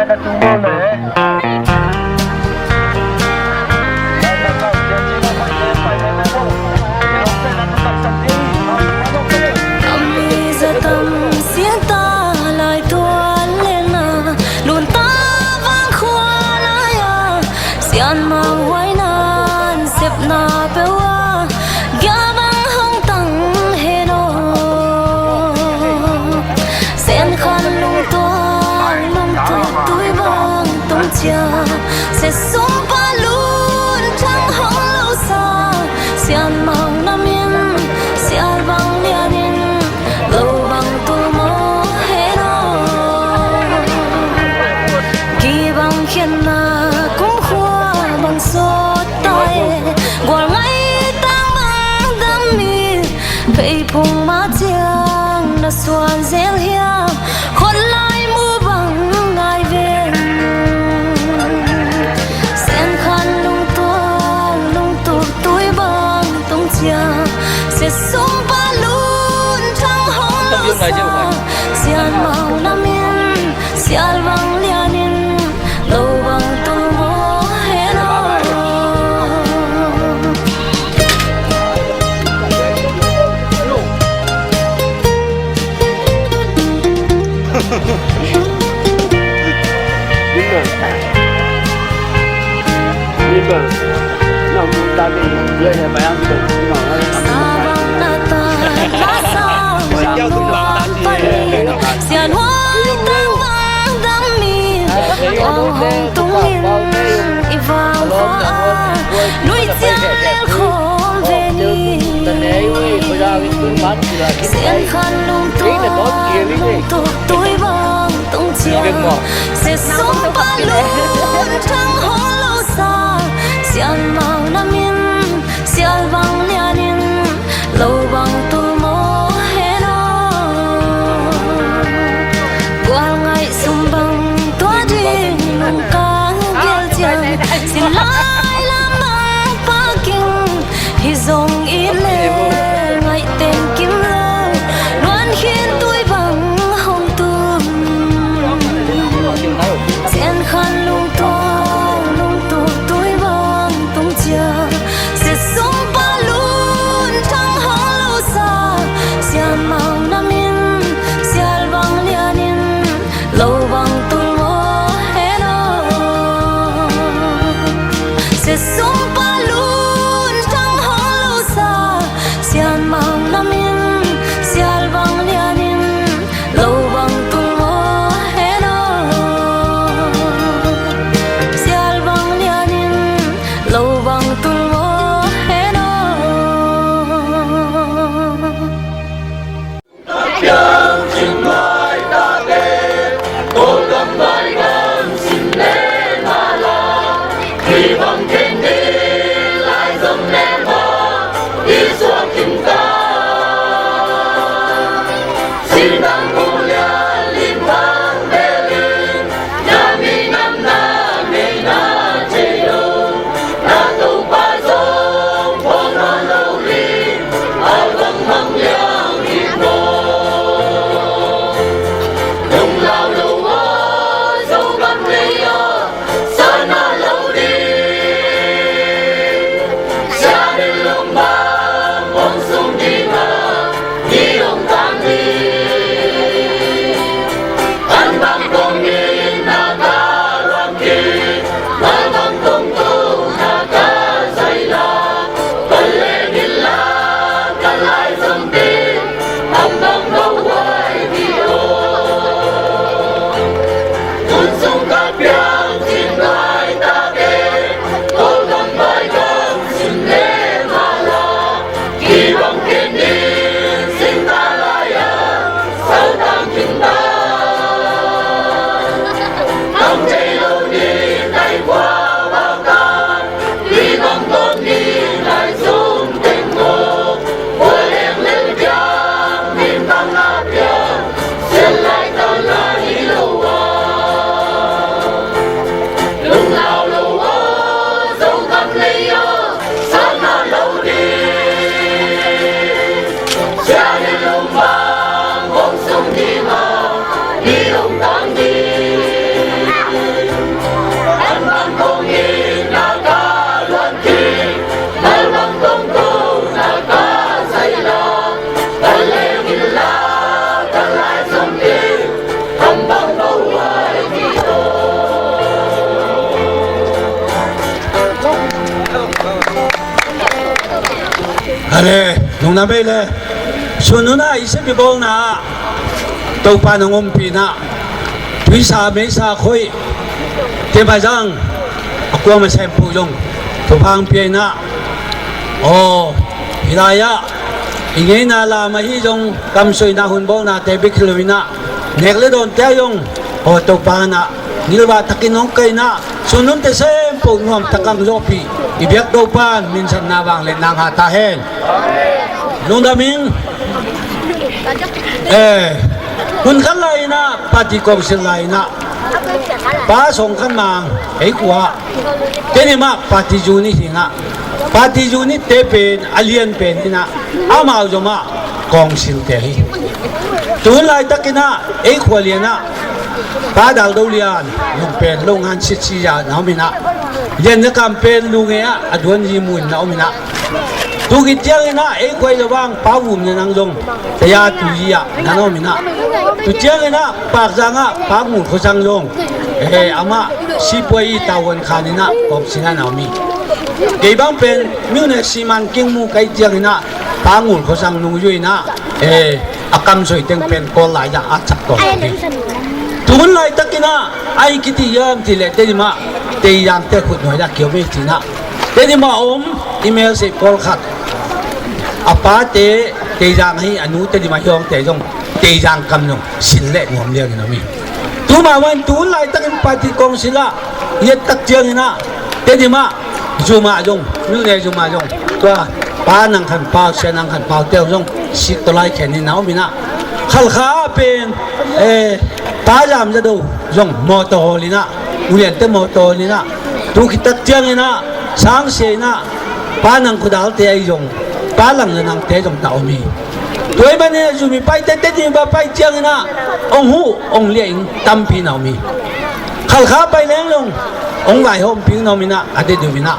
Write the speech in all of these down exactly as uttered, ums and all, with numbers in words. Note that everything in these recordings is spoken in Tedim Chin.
A mi za tam siang ta lai tuan lena, lun ta vang khua lai-a, Sianmang huai nan sepna peuh a, gia bang hong tang hen aw. Sian Khan lungtuang lungtuak tui bang tung ciang, Sia Sum Pa lun thang hong lo sa, Sianmang na min sial bang lian in, lo bang tul maw hen aw. Kibang khiatna kumkhua bang sawt ta e, gual ngai tang bang dam mi, pheiphung ma ciang na suan zel hiam, khot lai mu bang ngai ven. Sian Khan lungtuang lungtuak tui bang tung ciang, Sia Sum Pa lun thang hong lo sa, Sianmang na min sial bang lian in, lo bang tul maw hen aw. Sian huai tang bang dam mi, kong hong tung in i vang khua a, lui ciang lel khawm ve ni. Sian Khan lungtuang lungtuak tui bang tung ciang, Sia Sum Pa lun thang hong lo sa, Sianmang na min sial bang lian in, lo bang tul maw hen aw. Gual ngaih sum bang tua ding lungkang gel ciang, sin lai lam bang paking, hi zong it le ngaih teng kim lo, luan khin tui bang hong tung. Sian Khan lungtuang lungtuak tui bang tung ciang, Sia Sum Pa lun thang hong lo sa, Sianmang na min sial bang lian in, lo bang tul maw hen aw. Sia Sum Pa lun thang hong lo sa, Sianmang na min sial bang lian in, lo bang tul maw hen aw. Sial bang lian in, lo bang tul maw hen aw. Ale, nungna bei le, sun hun ah i sep i bawlna ah Topa nang ompihna, tuisa meisa khoih, temazang a kuama sempuh zong Topa ang piaina. Aw, hih lai-ah i ngeina lam ahi zong kamsoina hun bawlnate bek hi loinah, nek le dawnte ah zong aw Topa hanah ngilvah takin hong kaina, sun hunte sempoh nuam tak ang zawhpih i biak Topa in minsanna vangliatna ngah ta hen. Lungdam ing. Eh, hun khat lai-inah party council lai-inah pa sawng khat mang ei khua-ah Tedim ah party unit hi-inah, party unit-te pen a lian pen inah amau zomah council-te hi. Tun laitakinah ei khua lianah Pa Dal Do Lian zong pen lo ngan sitsi-ah na om inah, Lian Za Kam pen Lunge ah a duan zimu in na om inah, tu khit cianginah ei khua i lo vang Pa Vum Na Nang zong taya tu zi-ah na om inah, tu cianginah Pakzang ah Pa Ngul Khua Sang zong, eh, amah sipuai i tavuan khan inah kawmsik ah na om hi. Kei bang pen miunek siman kingmu kai cianginah Pa Ngul Khua Sang nungzui inah, eh, a kamsoi teng pen Kawl lai-ah a cak tawh hi. Tun laitakinah a hi kiti hiam ti leh Tedim ah Teizangte khut nuai-ah kiom ei cinah, Tedim ah om i melsei pawlkhat, a pate Teizang ahi, a nu Tedim ah hi hawngte zong Teizang kam zong sin leh nuam liangin om hi. Tuma man tun laitakin party council ah i et tak cianginah Tedim ah zumah zong, nune zumah zong, tua Pa Nang Khan Pau, Sia Nang Khan Pau te zong sik tawlai khen inah om inah, Khalkha ah pen, eh, Pa Zam Za Do zong mawtaw hawl inah, uliante mawtaw hawl inah, tu khit tak cianginah Sangsia inah Pa Nang Khudalte ahi zong, Pa Lang Za Nangte zong ta om hi. Tua ahih manin a zum i paite Tedim ah pai cianginah hong huh hong liah in tampi na om hi. Khalkha pai leng zong hong vaihawmpih na om inah, a Tedim inah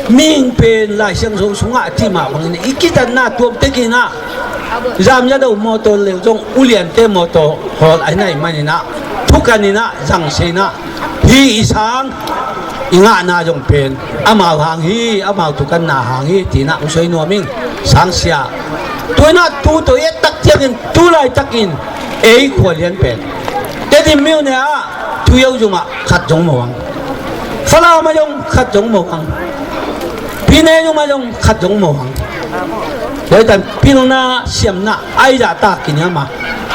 mihing pen Lai Siangtho sungah a cih mah bangin i kizatna tuamte kinah Zam Za Do mawtaw lel zong uliante mawtaw hawl ahi na hih maninah thukan inah zangsia inah, hih i sang i ngahna zong pen amau hang hi, amau thukanna hang hi tinah hong soi nuam ing, Sangsia. Tu inah tu tawh i et tak ciangin tu laitakin ei khua lian pen Tedim miune ah Tuio zumah khat zong mo ang, Falam ah zong khat zong mo ang, Pyine zumah zong khat zong mo ang. Tua hi tan pilna siamna ai zahta kiniam a,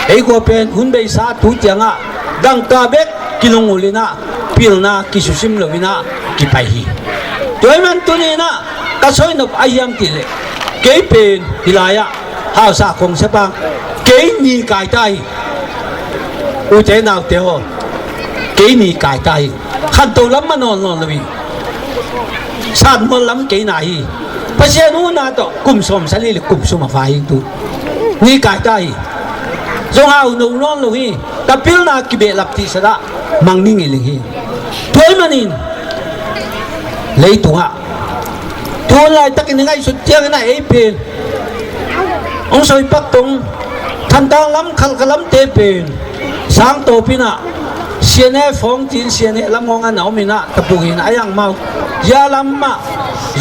ei khua pen hun beisa tu ciangah dangka bek kilungul inah pilna kisusim lo inah kipai hi. Tua ahih man tuni inah ka soi nop a hiam ti leh, kei pen hih lai-ah hausa kong sepang, kei ni kaita hi. Ute naute haw, kei ni kaita hi. Khanto lam mah nawn nawn lo hi. Satmual lam kei na hi. Pasian huhna tawh kum sawmsali le kum sum a fa hi tu. Ni kaita hi. Zong hau no nawn lo hi. Ka pilna kibehlap tihsatah mang ning i ling hi. Tua ahih manin leitungah tun laitakin i ngaihsut ciangin a ei pen hong soi pak tong, Thantlang lam, Khalkha lamte pen sang tawpinah C N F hong cin, C N A lam hong a na om inah, tapukin a yang mau zia lam mah,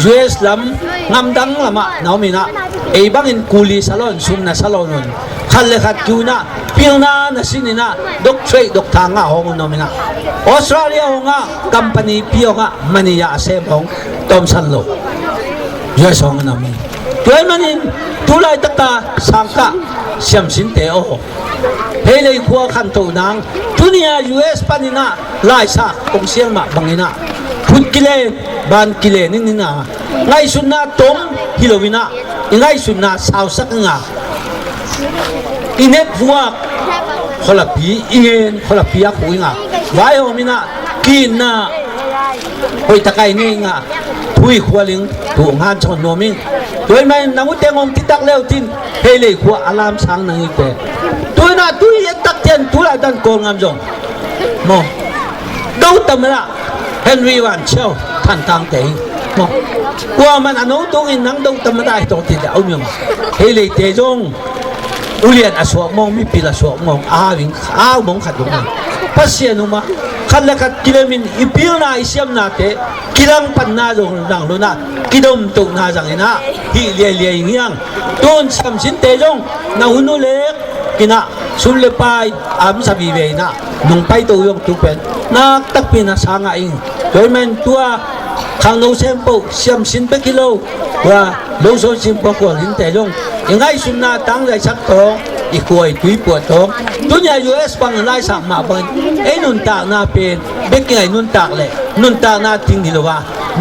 U S lam, ngamdang lamah na om inah, ei bangin kuli salon, sumna salon un khat le khat kiunah pilna na sin inah, doctorate, doctor ngah hong un na om inah, Australia hong ah, company pi hong ah, mani ah a sem hong tawmsan lo, U S hong un na om hi. Tua ahih manin tu laitaka sangkah siamsinte aw, hei lei khua khantoh nang, tuni a U S paninah laisa kong sial mah banginah, khut kilen, ban kilen in inah, ngaihsutna tom hi lo inah, i ngaihsutna sausak inga, i network khualapi i ngen, khualapi a khuh inga, vaihawm inah, ki-itna hoihtak a i nei inga, thu i khual ing, thu hong hansawn nuam ing. Tua ahih manin nang uteng hong citak leutin, hei lei khua a lamsang nang ite. Tu inah tu i ettak cian tu laitan Kawlngam zong maw, do tamada Henry Van Chiau, Thantlang te hi maw. Kuaman a no tungin nang do tamada hi tawh ti le a um hi maw. Hei leite zong ulian a suak mawng, mipil a suak mawng, a hau ing, a hau mawng khat zong hi. Pasian um a, khat le khat kilemin i pilna i siamnate kilangpanna zong lang lo inah, kidom tohna zangin ah hih liailiai ing hiang. Tun siamsinte zong na hun uh lek in ah sum le pai a hamsa vive in ah nong paito uh zong tu pen nak takpi na sa ngah ing. Tua ahih man tua khangno sempoh siamsin bek hi lo, tua lo sawn sim pua khual hinte zong i ngaihsutna tangzaisak tawng, i khua i tui puah tawng. Tuni-a U S bang laisak mah bangin ei nuntakna pen bek in ah i nuntak leh nuntakna ting hi lo a,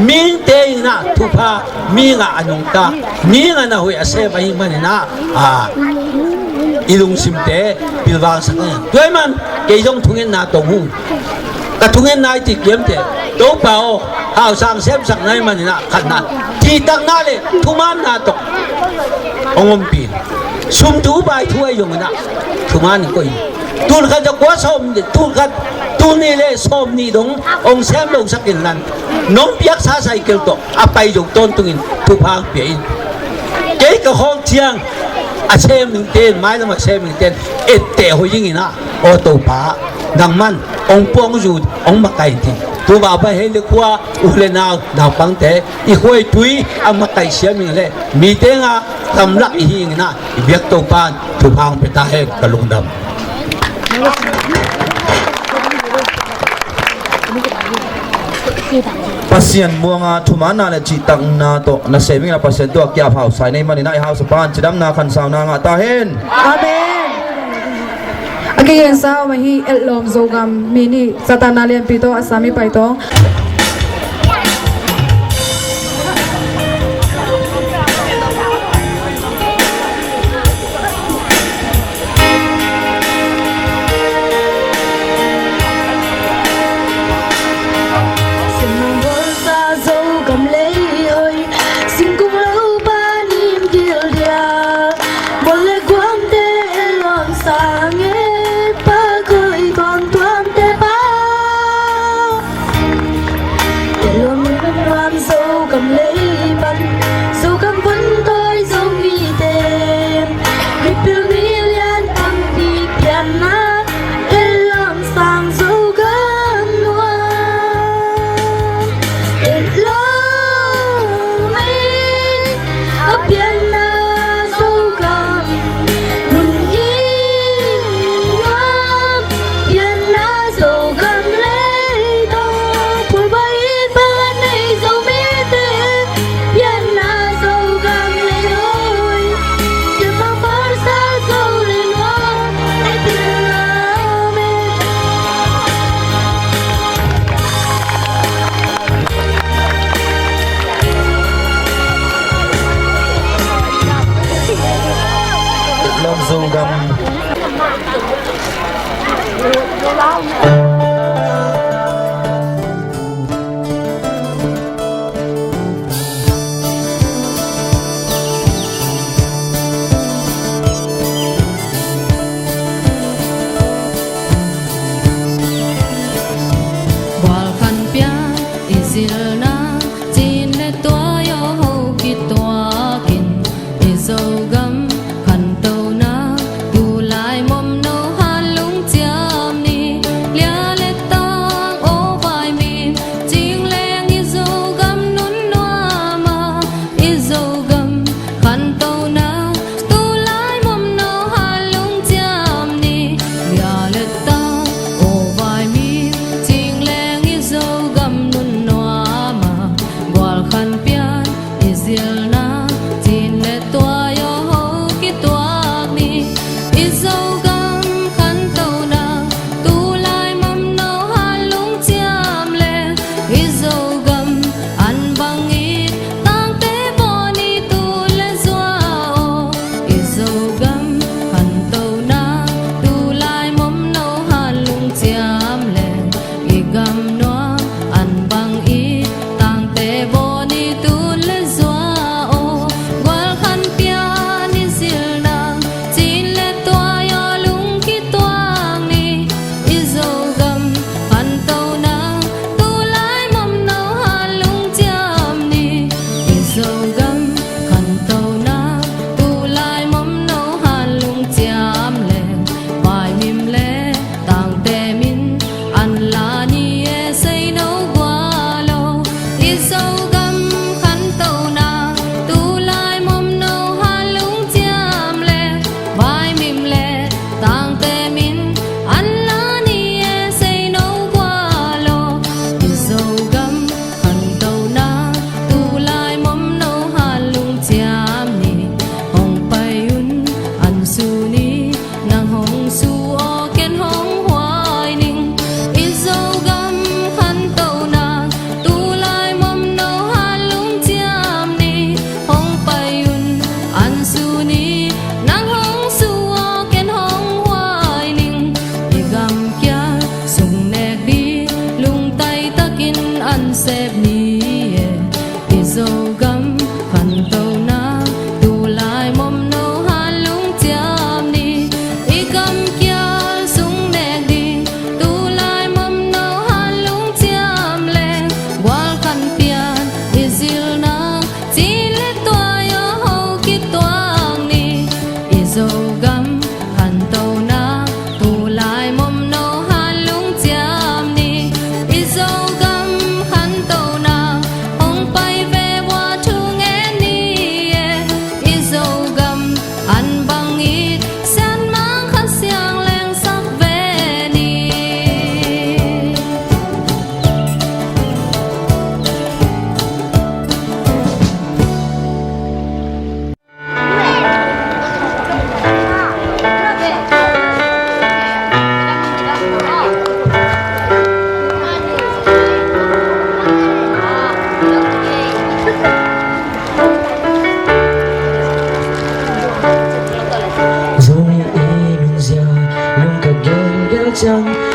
mihingte in ah thupha, mihing ah a nungta, mihing ah na hoih a sem ahih manin ah, a, i lungsimte pilvangsak ing. Tua ahih man kei zong thungetna tawh hong ka thungetna i cih kiamte, Topa aw, hausa hong semsak na hih manin ah khatna, cihtakna le thumaanna tawh hong ompih in. Sum thu bai thu ahi zongin ah thumaan in koih in. Tul khat za kua sawm, tul khat, tul nih le sawm nih dong hong sem losak inla, nong piaksa cycle tawh a pai zo tawntungin thupha hong pia in. Kei ka khawng ciang a sem ningte in, mailam a sem ningte in etteh hoih dingin ah, aw Topa, nangman hong puang zu, hong makaih in. Tua mah bang hei le khua, u le nau, naupangte, i khua i tui a makaih siam ing leh mite nga lamlak i hi ing in ah, i biak Topa in thupha hong pia ta hen. Ka lungdam. Pasian muanga thumaanna le cihtakna tawh nasem ing a, Pasian tungah kiap hausa i neih manin ah, i hausapa in cidamna khansauna ngah ta hen. Amen. A kigensa om ahi Etlawm Zogam mi nih, Satan na lianpi tawh a sami pai tawh. Simmang bawlsa Zogam lei hoih, singkung lo panin kildial, mual le guamte lawm sang e, pakoi tuamtuamte pa. Etlawm nuam Zogam lei pan, Zogam vun tawi Zomite, mipil milian tampi pianna, Etlawm sang Zogam nuam. Etlawm ei a pianna Zogam, nun i nuam pianna Zogam lei tawh, pulbai in bang a nei Zomite pianna Zogam lei hoih, simmang bawlsa Zo lei nuam, ei pianna om e. Etlawm Zogam. Gual khan pian i zilna, cin le tuai aw ho kituakin, i Zogam khantohna, tulai momno hat lungciam ni, lia le tang aw vaimim, cing leng i Zogam nun nuam a, i Zogam khantohna, tulai momno hat lungciam ni, lia le tang aw vaimim, cing leng i Zogam nun nuam a, gual khan pian i zilna, cin le tuai aw ho kituak ni, i Zogam khantohna, tulai momno hat lungciam leng, i Zogam an bang it tangte vawn i tut le zuau aw, i Zogam khantohna, tulai momno hat lungciam leng, i gam nuam an bang it tangte vawn i tut le zuau aw, gual khan pian i zilna, cin le tuai aw lungkituak ni, i Zogam khantohna, tulai momno hat lungciam ni, i Zogam khantohna, tulai momno hat lungciam leng, vaimim le tangte min an la ni e, sei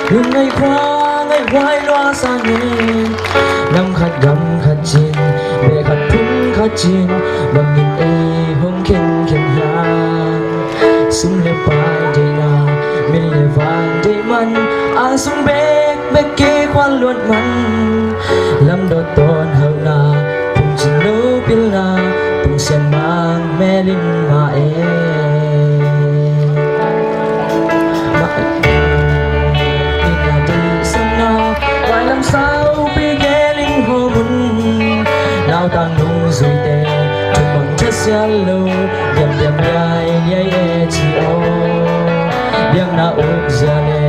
Lung ngaihkhua ngaihhuai lua sa ni. Nam khat gam khat cin, beh khat phung khat cin, bangin ei hong khenkhen hiam? Sum le pai deihna, min le van deih man, a sung bekbek kei khual luat man. Lamdawt tawn hauhna, phungcing lo pilna, tungsian mang melin mah e. Mah e. Ina deihsakna, vailam saupi gelin hawm un. Nautang nungzuite, thumang thasial lo, diamdiam liailiai e ci aw. Biakna ukzia le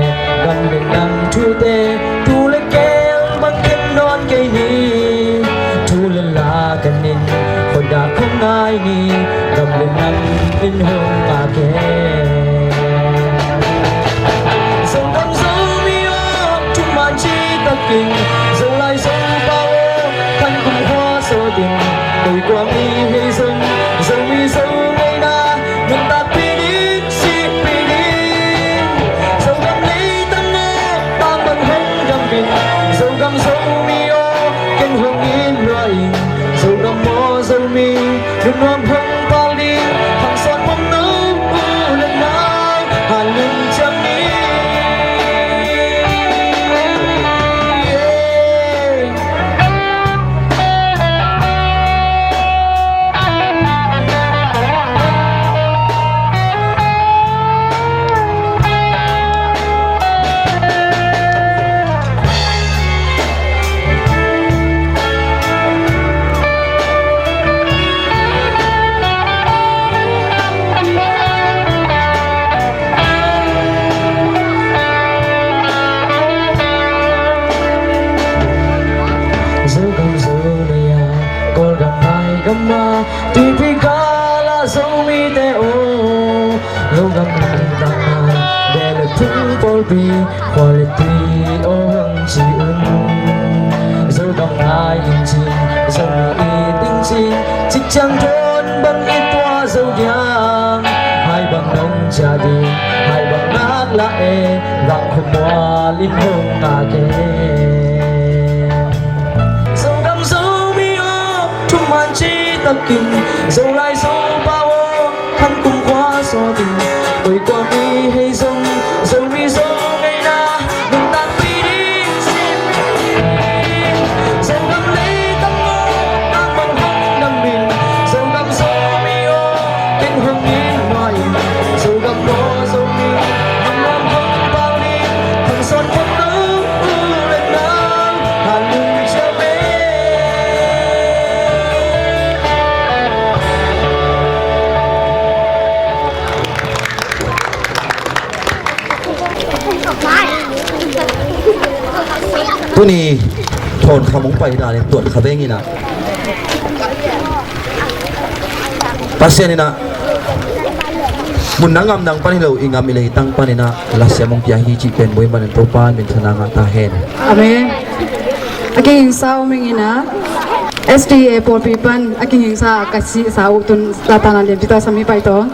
gam le nam thute, tu le keng bang khen nawn kei ni. Thu le la kanin, khuadak hong ngai ni, gam le nam in hong ngak e. Zogam Zomi aw, thuman citakin, Zolai Zopau aw, khan kum khua sawtin, koi kua mi hei zong, Zomi Zo ngeina, nuntakpih ding, sihpih ding. Zogam leitang aw, tang bang hong gam in, Zogam Zomi aw, keng hong it lua in, Zogam aw Zomi, nunnuam hong pal ding, hong sawn pom no, u le nau, hanlin ciam ni. Zogam Zolai a, Kawlgam Laigam a, tuipi kala Zomite aw, Zogam Laigam a, beh le phung pawlpi, khua le tui aw hong ci un. Zogam ngai in cin, Zomi it in cin, cik ciang thawn bang i tuah zo diam? Hai bang nong ciah ding, hai bang nak lah e, vang khumual in hong ngak e. Zogam Zomi aw, thuman citakin, Zolai Zopau aw, khan kum khua sawtin, koi kua mi hei zong, Zomi Zo ngeina, nuntakpih ding, sihpih ding. Zogam leitang aw, nang bang hong gam in, Zogam Zomi aw, keng hong it lua in, Zogam aw Zomi, nunnuam hong pal ding, hong sawn pom no, u le nau, hanlin ciam e. Tuni thawn kha mong pai dan in tuan kha veng in ah, Pasian in ah, mun na ngam nang pan hi lo, i ngam i leitang pan in ah, lasia mong pia hi cih pen muin manin Topa min thana ngah ta hen. Amen. A kingingsa uh ming in ah, S D A pawlpi pan a kingingsa a ka sihsa uh tun Satan a lian pita sami pai tawh.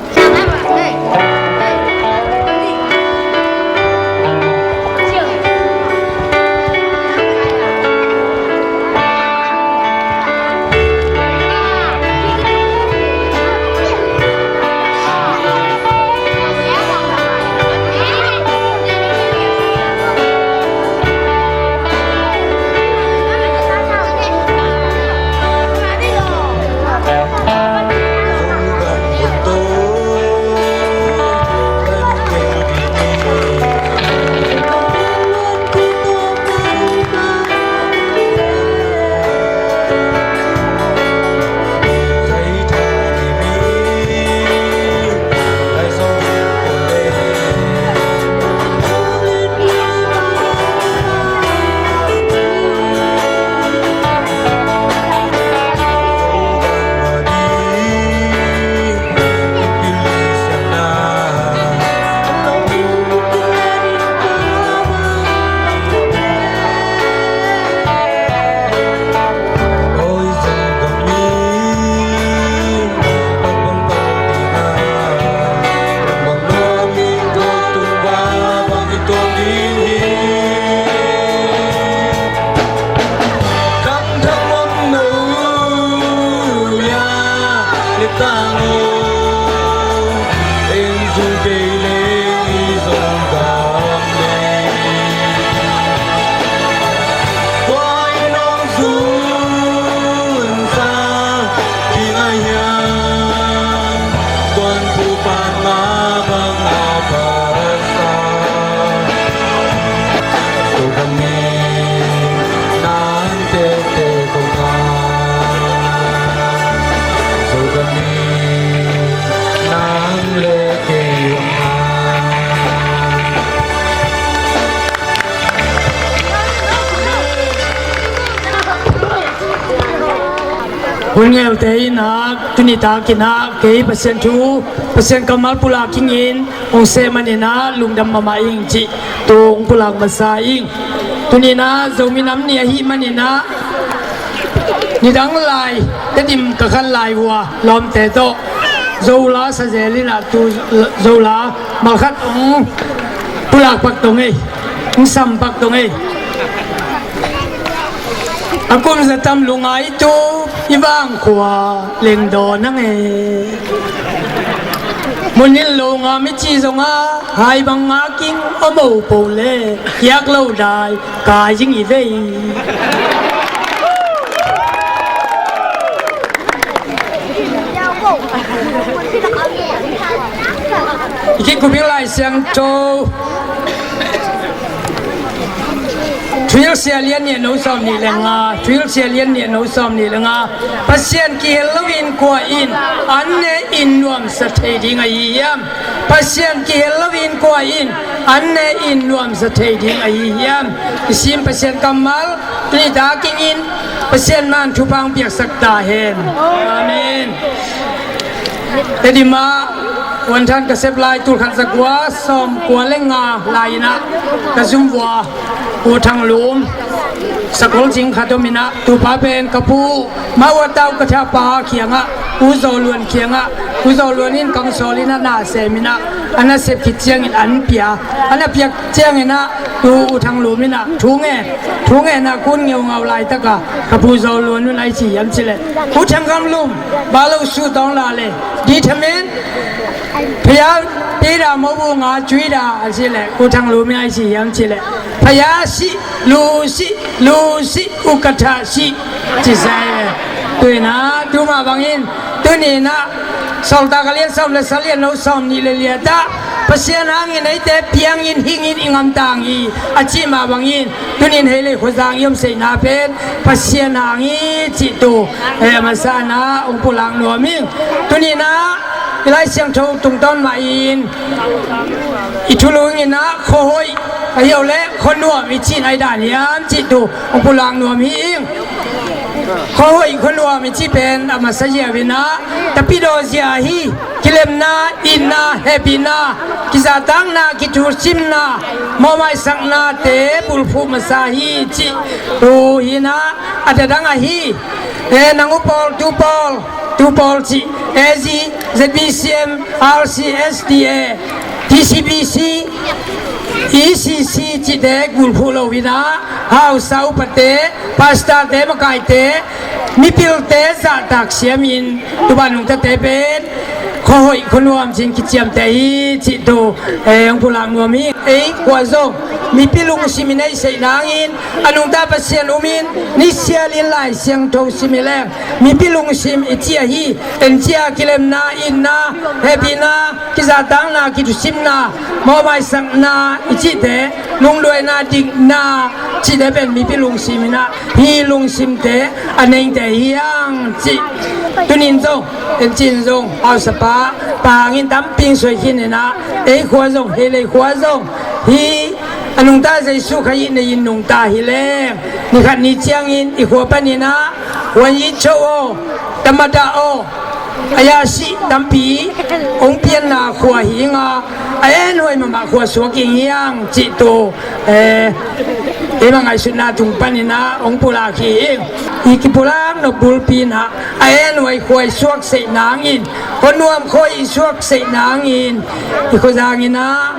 Hun ngelte in ah, tuni takin ah kei Pasian thu, Pasian kammal pulak ing in, hong seh manin ah lungdam mahmah ing cih tu hong pulak masa ing. Tuni in ah Zomi Nam Ni ahih manin ah, nidang lai Tedim ka khan lai uh a, lawmte tawh Zo la sa zel in ah, tu Zo la malkhat hong pulak pak tong ei, hong sam pak tong ei. A kum za tam lungngai tu i vang khua lengdaw nang e. Mun in lo ngam i ci zong a, hai bang ngak ing om o po le, kiak lo dai kai zing i vei. I kikup ing Lai Siangtho Thuhilsia lian nih a no sawm nih le nga, Thuhilsia lian nih a no sawm nih le nga. Pasian kihel loin kua in an ne in nuamsa thei ding ahi hiam? Pasian kihel loin kua in an ne in nuamsa thei ding ahi hiam? I sim Pasian kammal tuni takin in Pasian man thupha hong piaksak ta hen. Amen. Tedim ah huanthan ka sep lai, tulkhat zakua sawmkua le nga lai in ah ka zum uh a, U Thang Lum sakol cing khat om in ah, tupa pen ka pu Mawatau ka thapa kiangah, U Zaw Luan kiangah, U Zaw Luan in kangsawl in ah na sem in ah, a na sep khit ciangin an pia, a na piak ciangin ah, tu U Thang Lum in ah thu ngen, thu ngen ah kun ngeungau laitak a ka pu Zaw Luan un a i ci hiam cih leh, U Thang Kham Lum, ba lo su tawng la le, di thamen, phaya pida mo bu nga cuida a cih leh, U Thang Lum in a i ci hiam cih leh, phaya si, lu si, lu si, u ka tha si, ci sa e. Tu in ah, tu mah bangin, tuni in ah, Sawltak a lian sawm le sagih a no sawm nih le liat ah, Pasian hangin eite piangin hingin i ngamtang hi a cih mah bangin, tuni in hei le khuazang i om seihna pen Pasian hang hi cih tu, eh, a masa in ah hong pulak nuam ing. Tuni in ah i Lai Siangtho tungtawn mah in i thulu in ah khuahoih ahi lo le khuanuam i cih in a i dan hiam cih tu hong pulak nuam hi ing. Khuahoih khuanuam i cih pen a masa ziau in ah tapidaw zia ahi, kilemna, itna, hehpihna, kizahtakna, kithusimna, mawhmaisaknate bulphuh masa hi cih tu hi in ah, a dadang ahi, eh, nang uh pawl, tu pawl, tu pawl cih, A G, Z B C M, R C, S D A, T C B C, E C C cihte gulphuh lo in ah, hausa upate, pastorte, makaite, mipilte zahtak siamin, tu bang nungtate pen khuahoih khuanuam cih in kiciamteh hi cih tu, eh, hong pulak nuam hi. Ei khua zong mipi lungsim i neih seih nangin, a nungta Pasian um in, nisialin Lai Siangtho sim hi leng mipi lungsim i ci ahi, en cia kilemna, itna, hehpihna, kizahtakna, kithusimna, mawhmaisakna i cihte, lungduaina, dikna cihte pen mipi lungsim in ah, hih lungsimte a neite hi hang cih. Tuni in zong, en cin zong, hausapa, pa hangin tampi in suai khin in ah, ei khua zong, hei lei khua zong, hih a nungta Jesu Khazih nei in nungta hi leng, ni khat ni ciangin i khua panin ah, huan yi cho aw, tamada aw, a yasi tampi hong pianna khua hi ing a, a enhuai mahmah khua suak ing hi hang cih tu, eh, keima ngaihsutna tung panin ah hong pulak hi ing. I kipulak nop bulpi in ah, a enhuai khua i suak seih nangin, khuanuam khua i suak seih nangin, i khuazang in ah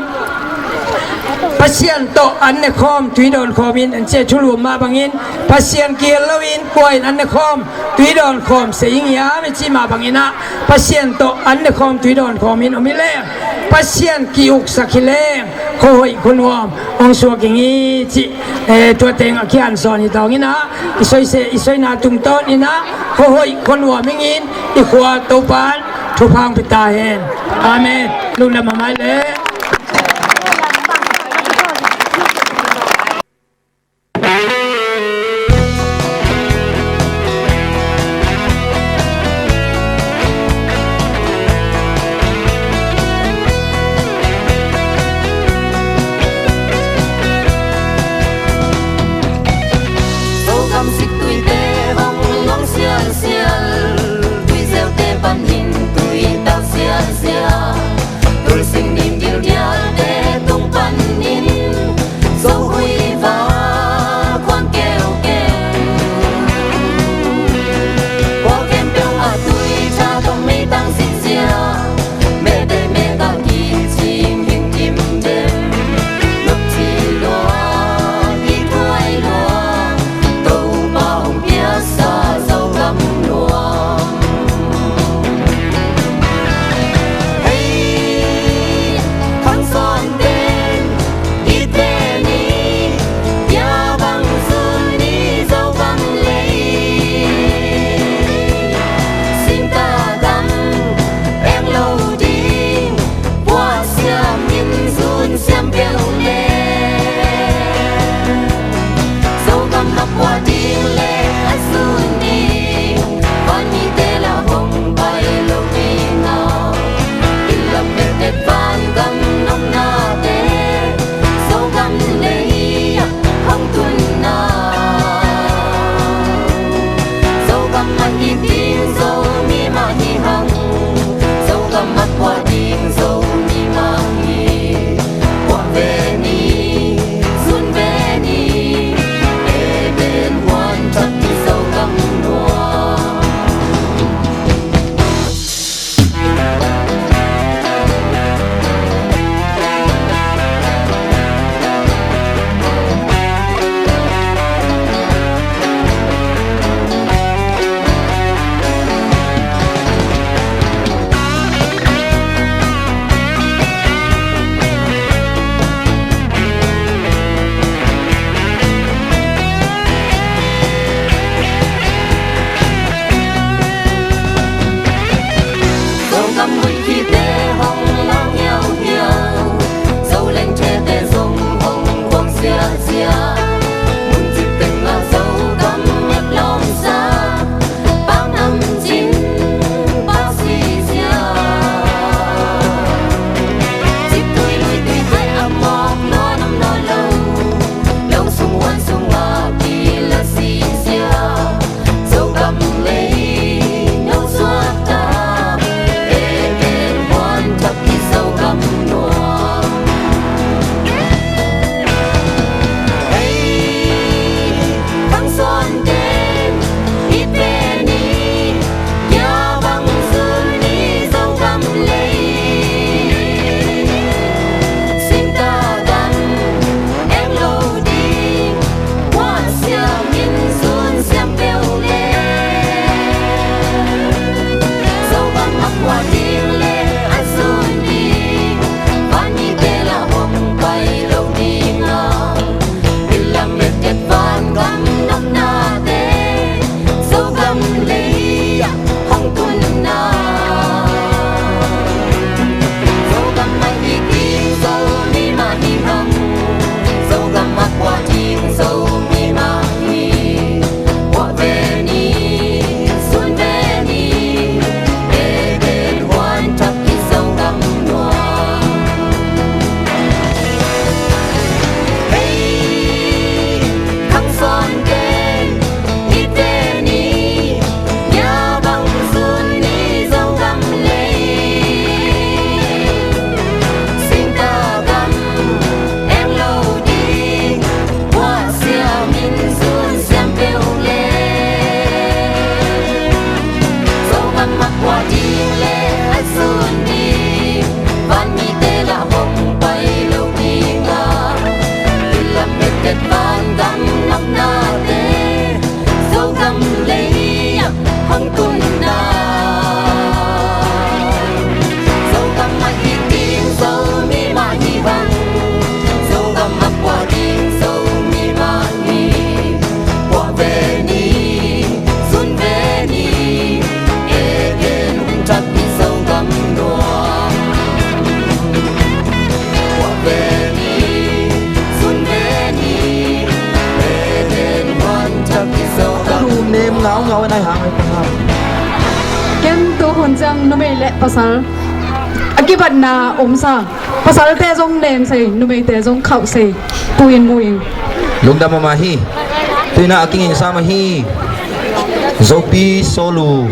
Pasian tawh an ne khawm tui dawn khawm in, an cia thulu mah bangin, Pasian kihel loin kua in an ne khawm tui dawn khawm se ing hiam i cih mah bangin ah, Pasian tawh an ne khawm tui dawn khawm in om hi leng, Pasian ki-uksak hi leng, khuahoih khuanuam hong suak ing hi cih, eh, tua teng a kian sawn hi tawng in ah, i soise, i soina tungtawn in ah, khuahoih khuanuam ing in, i khua Topan thupha hong pia ta hen. Amen. Lungdam mahmah leh. Zogam siktuite hong nong sialsial. Ken tu hun ciang numei le pasal a kibatna om sa. Pasalte zong nem sei, numeite zong khauh sei. Tu in mu in. Lungdam mahmah hi. Tu in a kingen sa mah hi. Zopi Solo.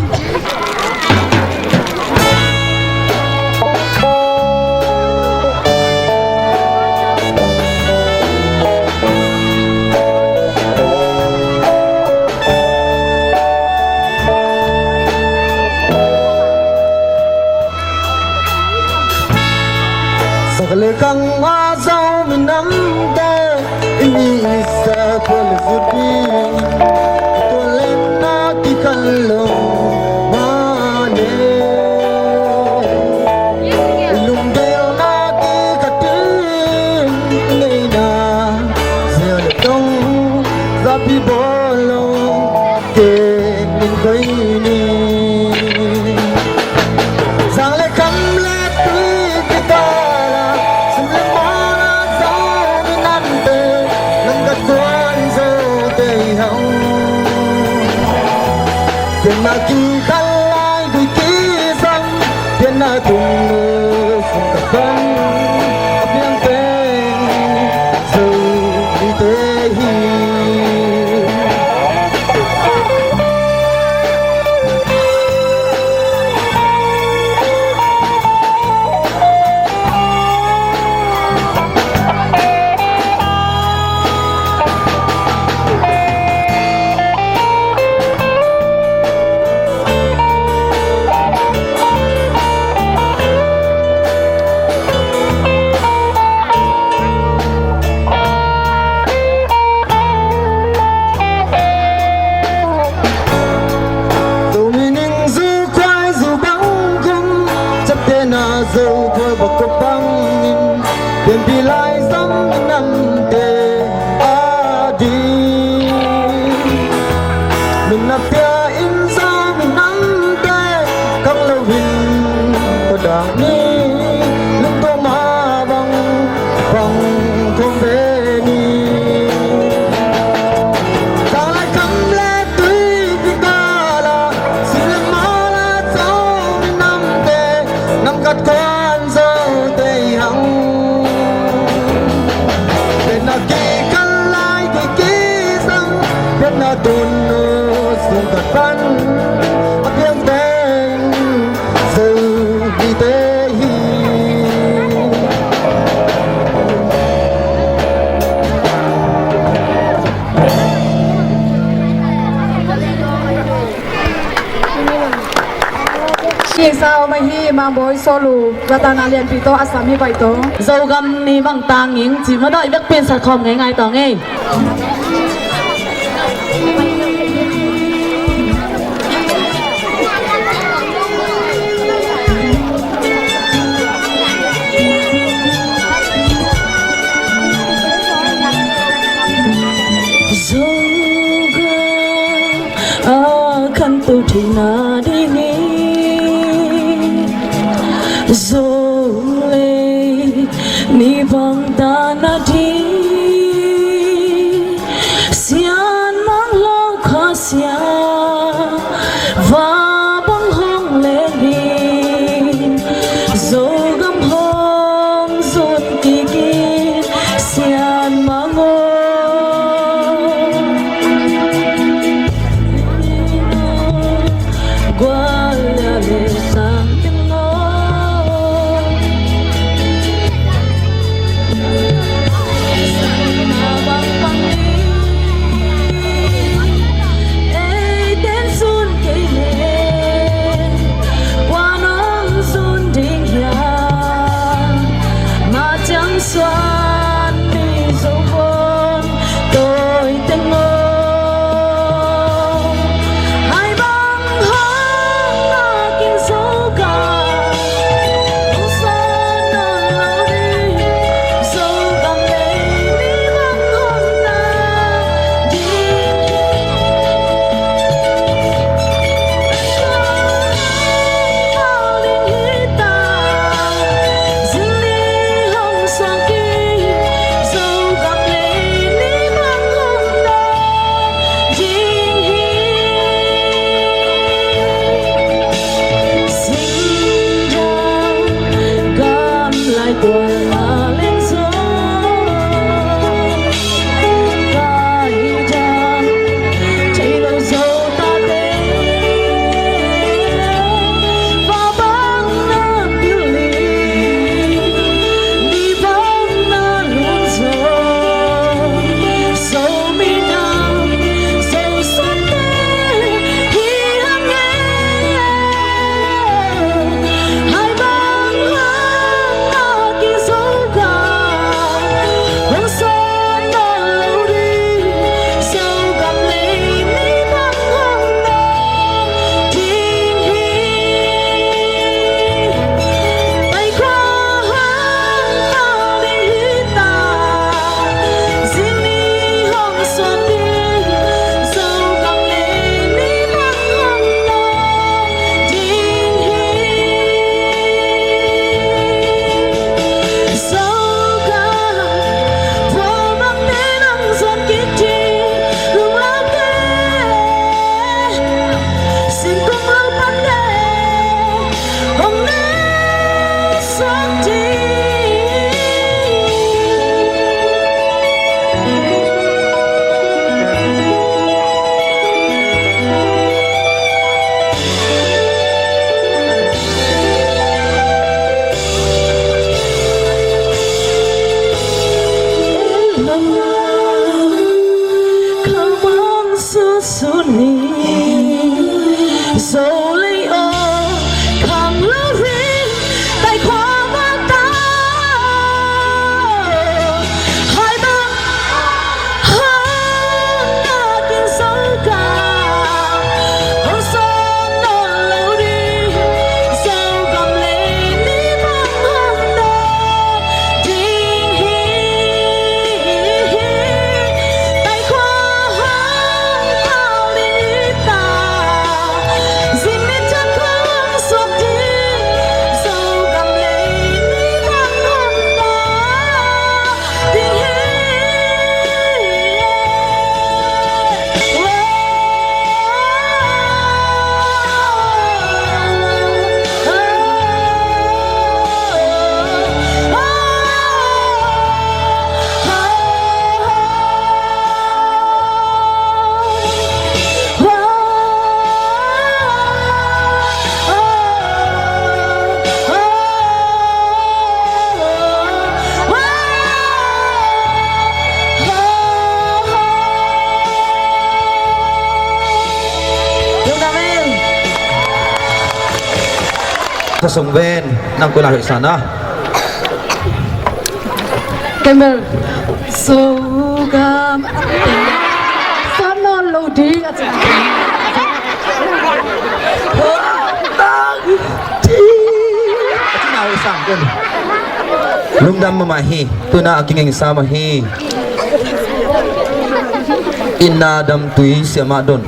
Sak le khang a Zomi namte, i mi i sa tua le zut ding, tua lenna kikhal lo mah ne. I lungdelna kikhat ding i ngeina, zia le tong zapi bawl lo. Ken min koi ni. Zang le kham le tui kikala, sim le mawla Zomi namte, lamkat kuan Zote i hang. Pianna kikhal lai gui kisam, pianna tun nu sung ka pan, a piang teng Zomite hi. Zomi ning zu khuai zu bang kum, ciaptehna Zo khuai bak kop bangin, pianpih lai Zomi namte a ding. Nunna pia in Zomi namte, khang lo in ka dang ni, lungtuam a bang bang khawm ve ni. Zang lai kham le tui kikala, sim le mawla Zomi namte, namkat kuan Zote i hang. Pianna kikhal lai gui kisam, pianna tun nu sung ka pan, a piang teng Zomite hi. Hi sa om ahi, Mangbawi Solo, vatana lianpi tawh a sam hi bai tawh. Zogam ni bang tanging, cimawh dawi vekpi in sat khawm ngei ngai tawh ngei. Zogam a khanto theihna dingin, Zolei ni bangtan a ding, Sianmang lo Kha Sia va bang hong leng hi. Zogam hong zun kik in, Sianmang aw. Gual le tang teng aw. Bang bang ni. Zo lei aw, khang lo ring, tai khua bang ta. Hai bang hang nakin Zogam hong sawn nawn lo ding. Zogam lei mi bang hang nawn ding hi. Tai khua hang hau ding hi ta. Zin ni chan khong suak ding. Zogam lei mi bang hang nawn ding hi. Ka sung ven, nang kula hoih sana. Camel. Zogam. Sawn nawn lo ding a ci. Lungdam mahmah hi. Tuna a kingeng sa mah hi. Inn a damtui siamah don.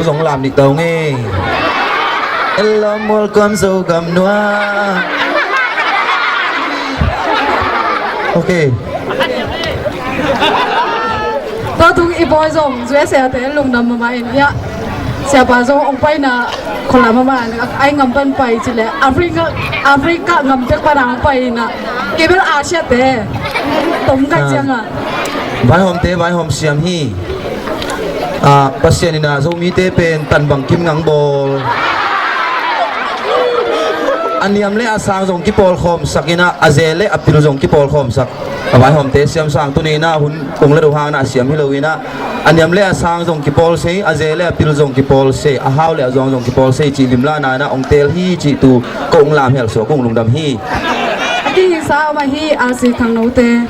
zong lam dik tau ngei. Hello, welcome, Zogam nuai. Ok. Tua tung i bawi zong U S A te lungdam mahmah in, ya. Siapa zong hong paina khualam mahmah in, ai ngam pan pai ci leh Africa, Africa ngam tek pan hong paina. Kei bel Asia te tom kai ciang a. Vaihawmte vaihawm siam hi. Ah, Pasian in ah Zomite pen tan bangkim ngang bawl. A niam le a sang zong kipawlkhawmsak in ah, a ze le a pil zong kipawlkhawmsak. A vaihawmte siamsang tuni in ah hun kong la do hang in ah siam hi lo in ah, a niam le a sang zong kipawl sei, a ze le a pil zong kipawl sei, a hau le a zuang zong kipawl sei cih limlahna in ah hong teel hi cih tu kong lam hel suak kong lungdam hi. A kihisa om ahi a si khangnote.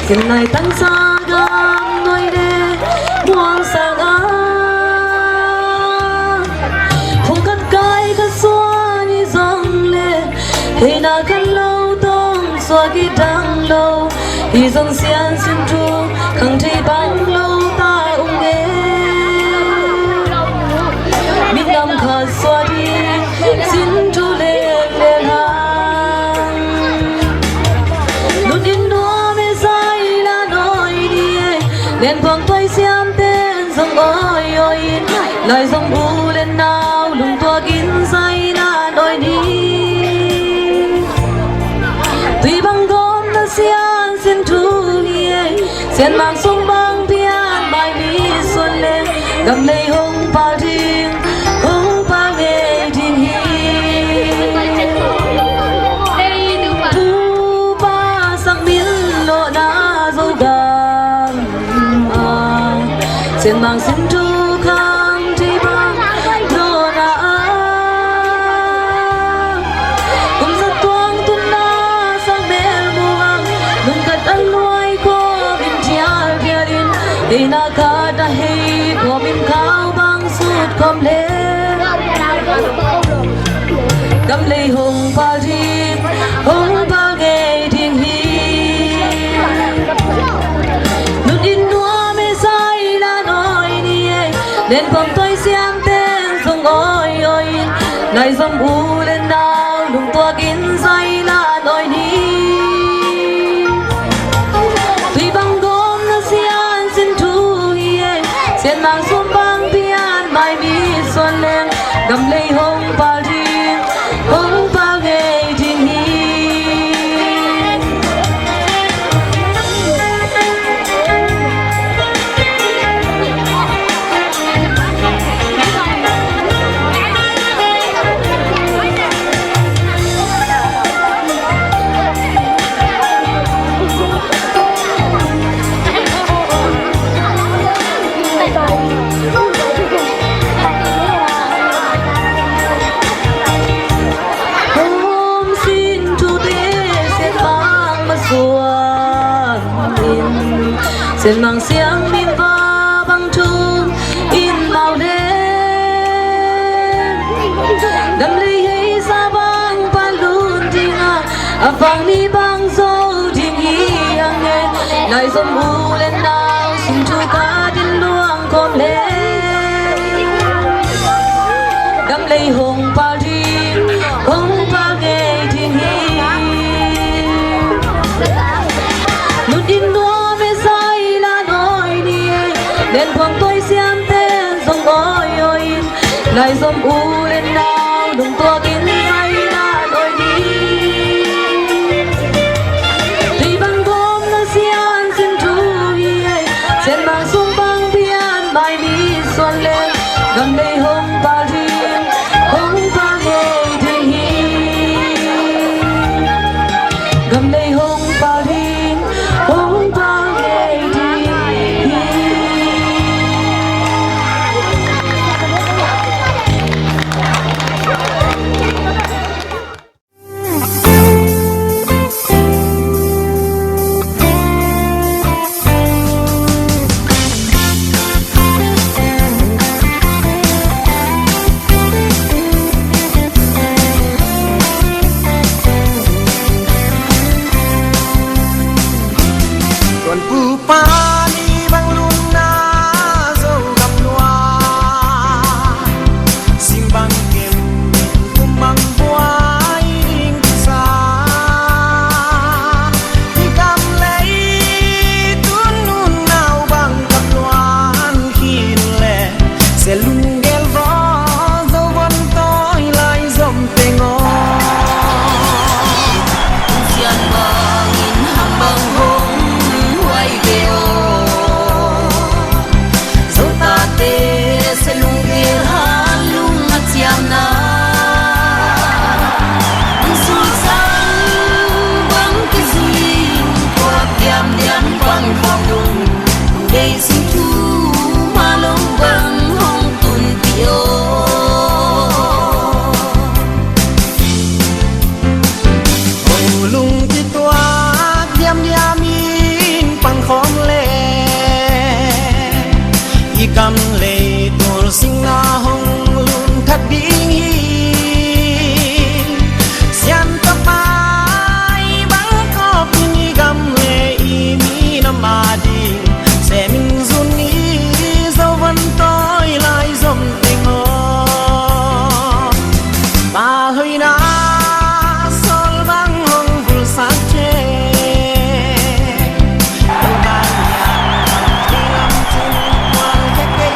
Ken lai tangsa gam noi le muang sang a, phung khat kai khat suan i zong le, theihna khat lo tong suak i dang lo, i zong sian sin thu khang thei bang lo ta ung e. Minam khat suak i sin thu le le hang. Nun in nuam e zai la noi ni e. Len pang tuai siam ten zong oi oi in. Lai zong bu len nau lungtuak in zai la noi ni. Tui bang gom na sian sin thu ni e. Sian mang sung bang pian mai mi sun le. Gam lei hong pal ding, hong pal ngei ding hi. Pu pa sang min lo na Zogam a, sian mang sin thu khang thei bang lo na a. Kum za tuang tun na sang mel muang, nung kat a luai ko min thial thial in, ei na kat a hei ko min kau bang sut kom le. Gam lei hong pal ding, hong pal ngei ding hi. Nun in nuam e zai la noi ni e. Len pom toi siam ten zong oi oi in. Lai zong u len nau lungtuak Nang sum bang pian mai mi suan leng, gam lei hong pal ding, hong pal ngei ding hi. Home sin tute sian bang masuan in, sian bang siang min va bang thu in mau le. Gam lei hei sa bang palun ding a, a bang ni bang zo ding hi ang e. Lai zom u le nau sing thu ka din luang khom le. Gam lei hong pal ding, hong pal ngei ding hi. Nun in nuam e zai la noi ni e. Len phuang toi siam ten zong oi oi in. Lai zom u le nau lungtuak in zai la noi ni. Tui bang gawm na sian sin thu hi e. Sian bang sum bang pian mai mi suan le. Gam lei hong pal ding, hong pal ngei ding hi. Gam lei hong pal ding, hong pal ngei ding hi. Tuan pu pa ni bang lun na Zogam lua, sim bang kem kum bang buai ding kisa. I gam lei tun nun nau bang gam luan khin le, se lunggel vo zo von toi lai zom teng aw. Sian bangin ham bang hong huai ve aw. Zotate se lunggel halung a ciamna. Sulsang bang kizui, kuak diamdiam pang khawm lung, dei sing thu malong bang hong tunpih aw. Hong lung kituak diamdiam in pang khawm le, i gam lei tul singna hong lun khat ding hi. Sian tawh pai bang kawp in i gam le i minam a ding, se min zun i zo van toi lai zom teng aw. Pa hoihna sawl bang hong vulsak thei. Tua bang hiam, lam cin kual khe kei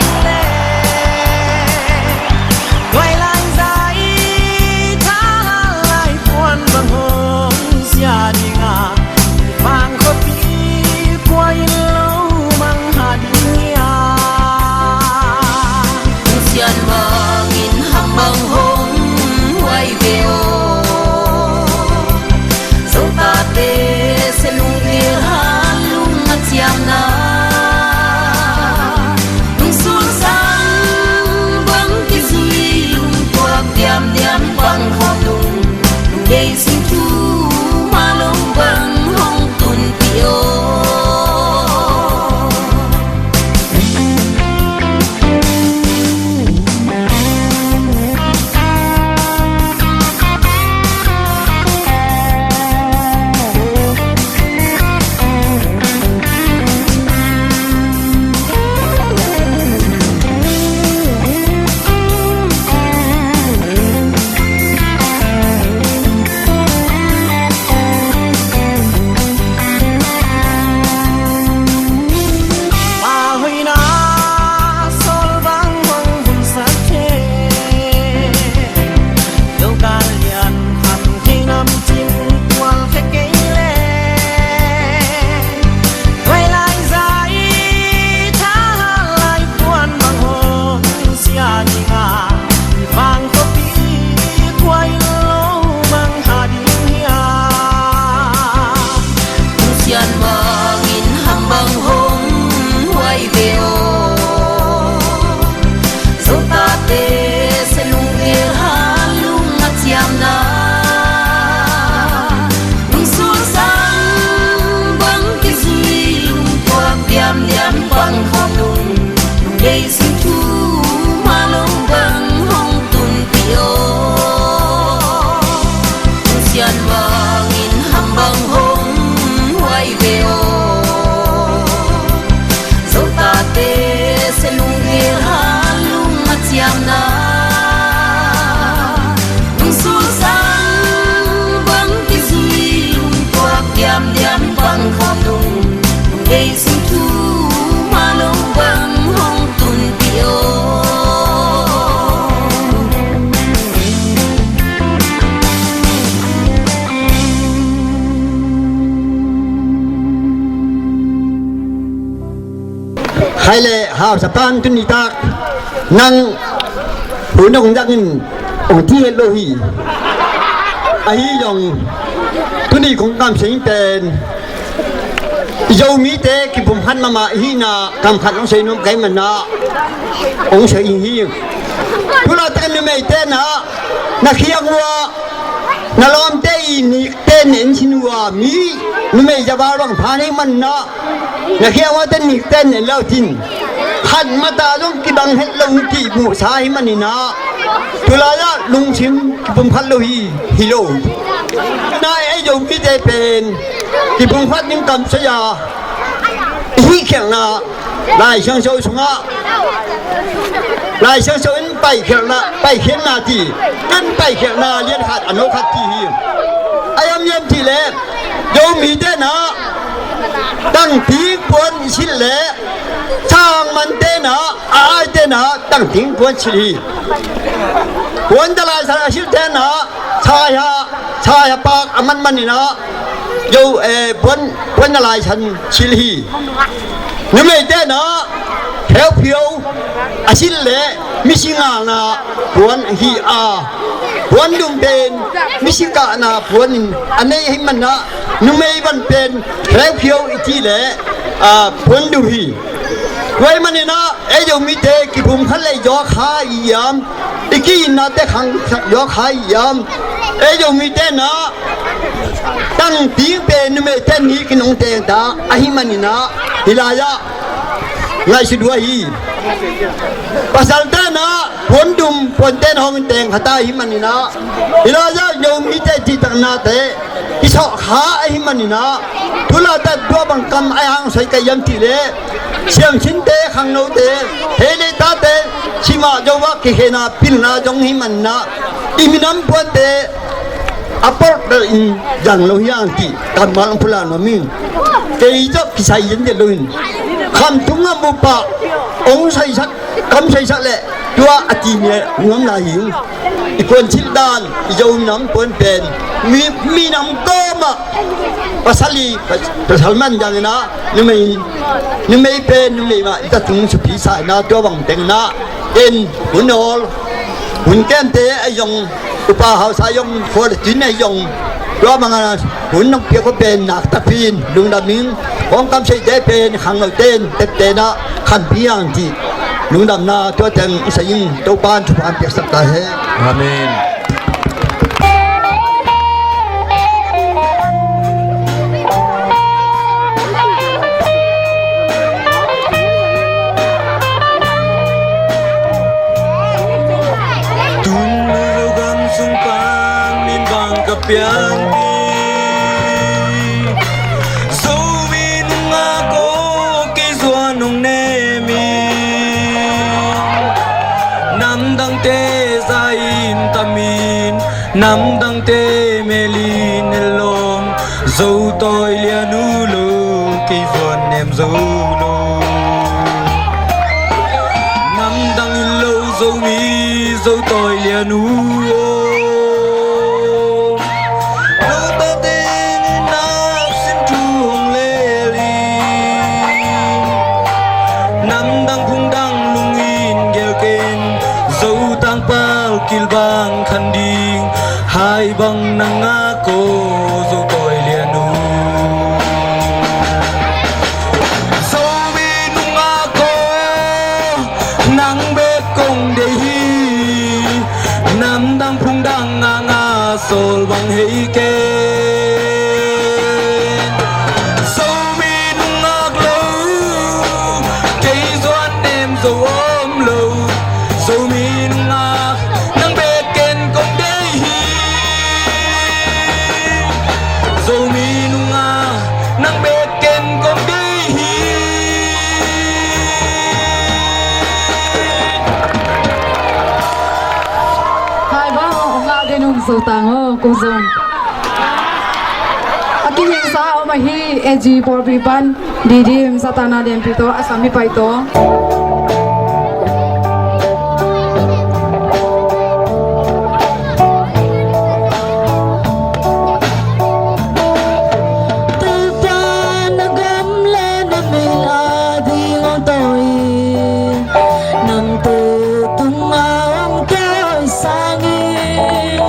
Jesu thu mah lo bang hong tunpih aw. Khai le hausa pan tuni tak nang hun hong dangin hong thi het lo hi. Ahi zong tuni kong kamsia pen i Zomite kipumkhat mahmah i hihna kam khat hong sei nuam kei manah hong sei hi. Tulaitak numeite na na khiang uh ah na lawmte i nikte nen sin uh ah mi numei zaval bang phan hi manah na khiang uh ah te nikte nen lo cin khat mata zong kibang het lo kihmuhsa hi maninah tulaiah lungsim kipumkhat lo hi hi lo. Na ei Zomite pen kipumkhat ding kamsia i hih khialhna Lai Siangtho sungah Lai Siangtho in paikhialhna, paikhialhna ti, kan paikhialhna lian khat a no khat ti hi. A yam yam ti le Zomite na tangting puan i silh le sang mante na a aite na tangting puan silh hi. Puan dalai sa a silhte na Chaiha, chaiha pak a man maninah yo, eh, puan, puan na laisan silh hi. Numeite na kheuphio a silh le misi ngalna puan hi a, puan dum pen misi kahna puan in a nei hi manah numei van pen kheuphio i ti le, ah, puan dum hi. Tua hi maninah ei Zomite kipumkhat le i zawk kha i hiam, i ki-itnate khangsak zawk kha i hiam. Ei Zomite na tangting pen numeite ni kinong tengta ahi maninah hi lai-ah ngaihsut uh ahi. Pasalte na puandum puante na hong teng khata ahi maninah hi lai-ah Zomite cihtaknate kisawh kha ahi maninah tulaitak tua bang kam a hang soi ka hiam ti le siamsinte khangnote hei le tate simah zo ah kikhena pilna zong hi manah i minam puante a porh in zang lo hi ang ti kammal ang pula nuam in kei zok kisai yen de lo in khamtung a mupah ong saisak kam saisak le tua a ti mi nuam lai hi. I puan thil dan i Zo nam puan pen mi, minam kawmah pasal i pasal man zangina numei, numei pen numei mah i tatung supi sa ina tua bang tengna en hun awl hun kemte a zong upa hausa zong khua le tun a zong tua banga hun nong piak uh pen nak tapin lungdam in kong kamseite pen khangnote in teptena khanpi ang ti lungdamna tua teng i sa in Topan thupha piaksak ta hen. Amen. Tung lo gam sung pan min bang ka piang pi. Zomi nungak aw kei zuan nung nemin namdangte zain tamin namdangte melin elom Zo tawi lian uh lo kei zuan nem zo lo. Namdang in lo Zomi Zo tawi lian uh aw. Lo ta teng nak sin thu hong lel hi. Namdang phungdang lungin gelken Zo tangpal kilbang khan ding hai bang nang a ko Zo tawi lian uh. Zomi nungak aw nang bek kong deih hi. Namdang phungdang nganga sawl bang hei ken. Zomi nungak lo kei zuan nem zo om lo. Zomi nungak nang bek ken kong deih hi. Zomi nungak nang bek ken kong deih hi. Hai bang hong ngah den um Zotang aw kong zong a kingengsa om ahi A G pawlpi pan Didi Hymn Satana Lianpi tawh a sam i pai tawh. Topa na gam le na min a ding hong to in, nangte tungah hong tawisang in,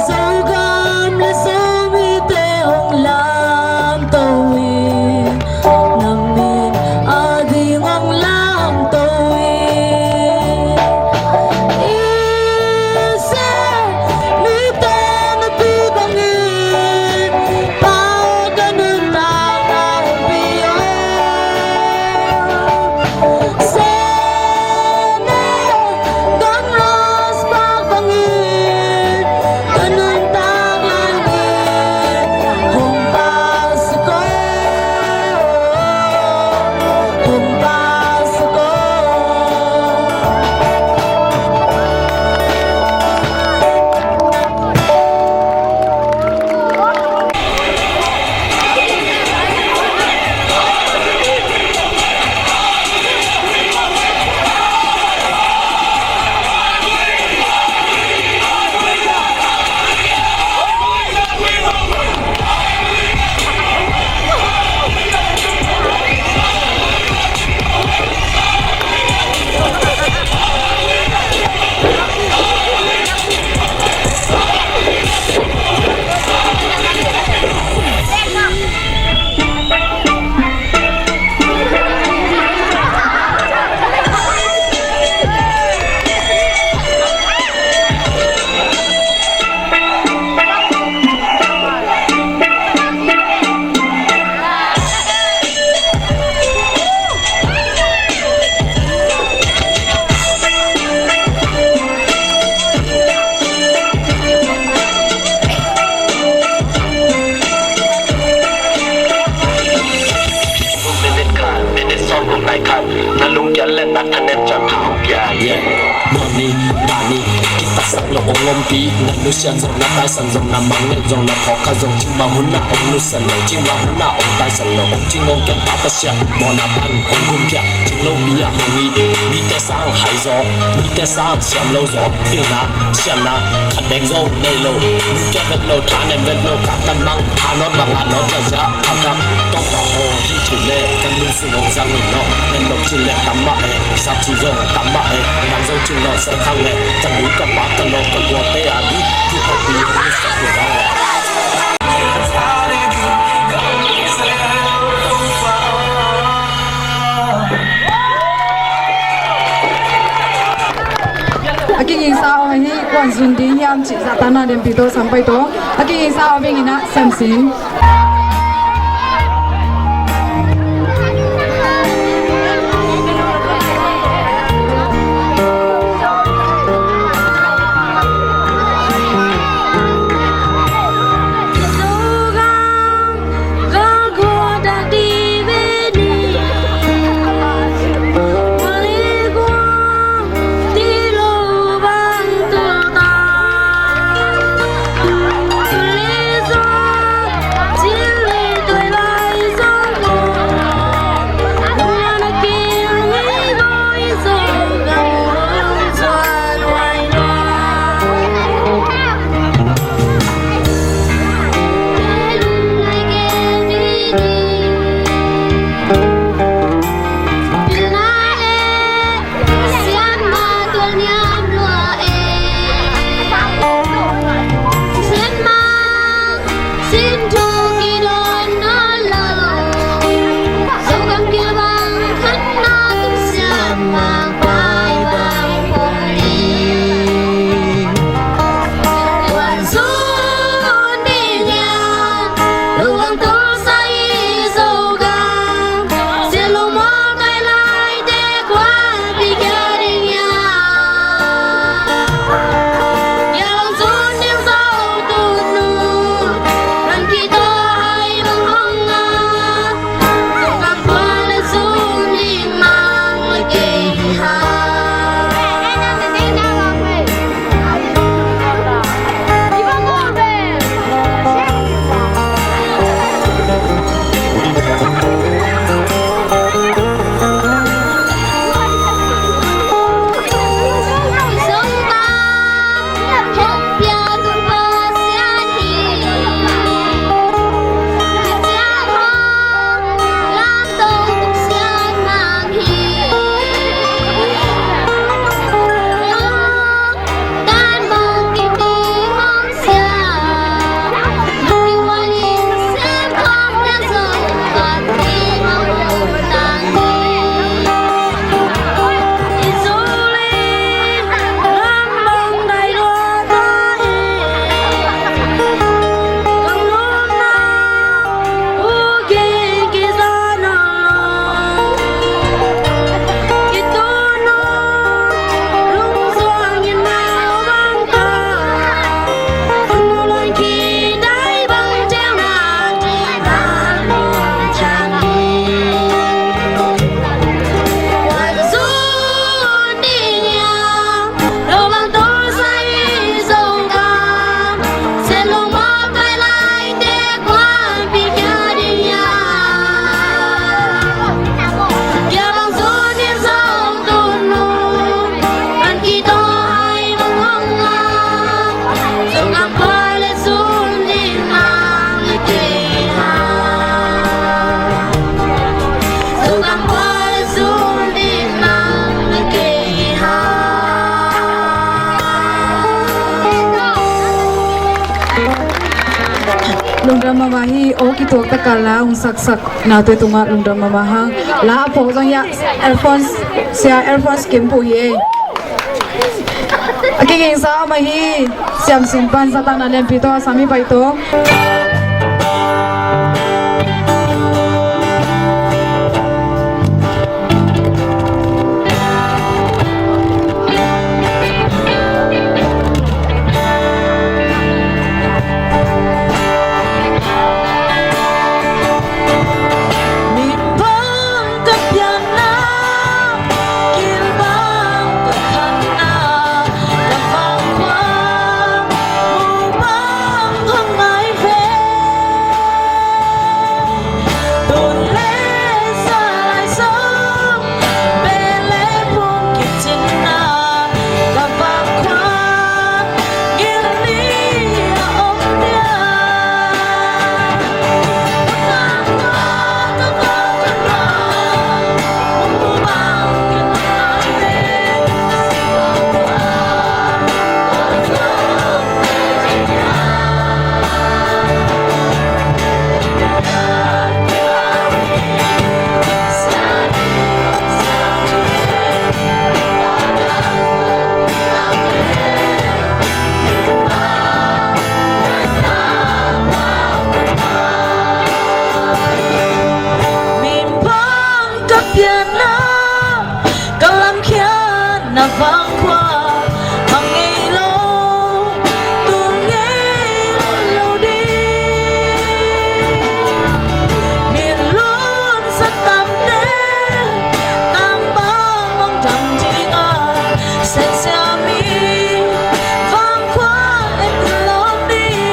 Zogam le Zomite hong lamto in, na min a ding hong lamto in. Israel mite na pi bangin, Pa ka nuntakna hong pia. Sene gam los bak bangin, ka nuntak lai-in hong pasak o, hong pasak o. Minute khat, minute sawm guk nai khat, na lungkiat le na thanem ciang pha hong pia hi. Mawhni, mawhni, kitaksak lo hong ompih, na nusiat zong, na taisan zong, na mangngilh zong, na phawk kha zong, cingmah hun ah hong nusiat lo, cingmah hun ah hong taisan lo, hong cing hong kem pa Pasian, mawhna pan hong gum phiat, cing lo mi ah hong it, mite sang hai zaw, mite sang siam lo zaw, pilna, siamna, khat bek zong nei lo, nusia vet lo, thanem vet lo, ka kan mang, a nawt bang a nawt zazia, a kak, tawh pa haw, hi thei leh, kan lungsim hong zang in nawh, nen nop cin leh tam mah e, sap cin zong tam mah e, nang zong cin nawh, sa khang leh, ka nu ka pa, ka law ka gualte a, bi, bi hong pi, hong sak lo. A kigingsa om hi, kuan zun ding hiam cih zahtakna lianpi tawh sam pai tawh. A kigingsa om hi ing ah, sem sin. Tuak takal la hong saksak naute tungah lungdam mahmah hang. La a phawk zong hiah Alphonse, Sia Alphonse Kimpu hi ei. A kigingsa amah hi. Siamsin pan zatakna lianpi tawh a sami pai tawh. Min pang ka pianna, ka lamkhiatna vang khua hang ngei lo, tul ngei lo ding. Min lun sa tamte tang bang mong dam ding a, sen sia mi vang khua en lo ding.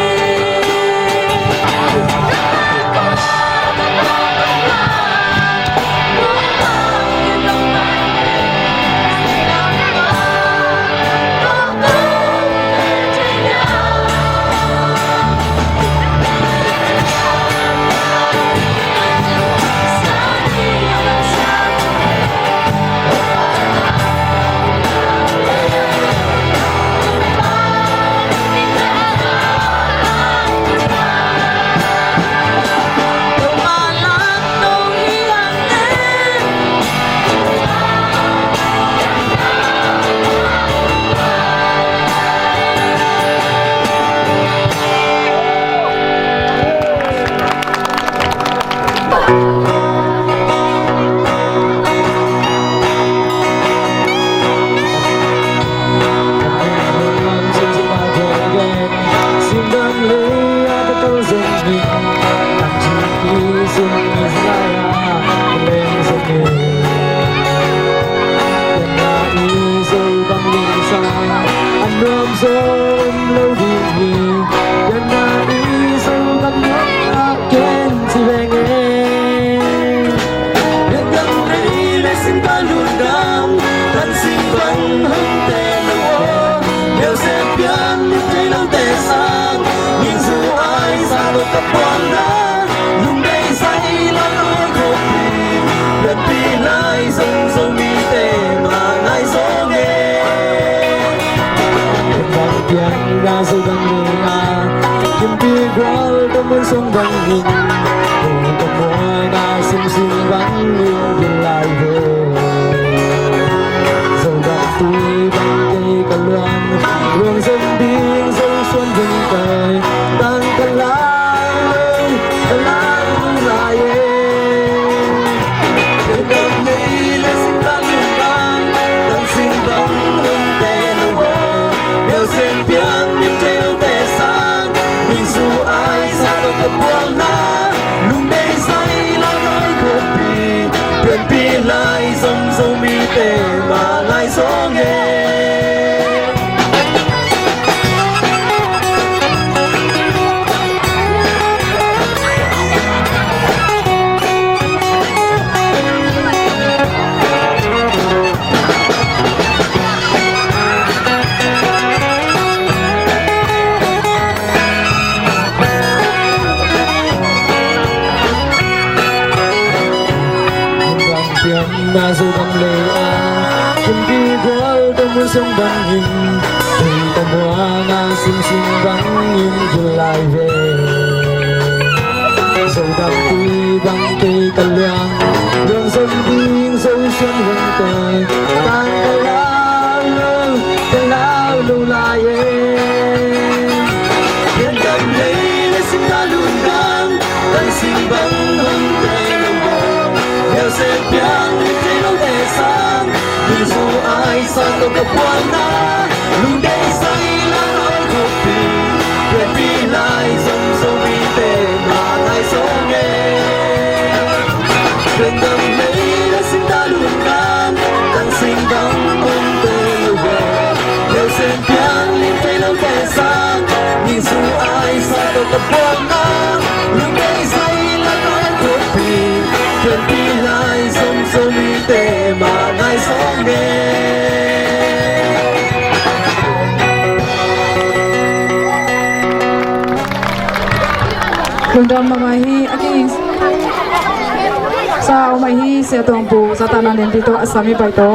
Bang kei ka liang, liang zong ding Zo suan hong pai, tang ka lau lo, ka lau lo lai e. Pian dam lei le sim ta lungdam, tan sing bang hong pai lo bang, leu se piang le kei lo te sang, ding Zo ai sa to ka puan na, lungdam sai la ai ko pi, pian pi lai zong Zomite ma ngai zong e. Pian dam lei le sim ta lungdam, tan sing bang hong pai lo bang, leu se piang le kei lo te sang, ding Zo ai sa to ka puan na, lungdam sai la ai ko pi, pian pi lai zong Zomite ma ngai zong e. Lungdam mahmah hi. A kingsa om ahi, Sia Tawngpu, Satan a len pi to, a sami pai to.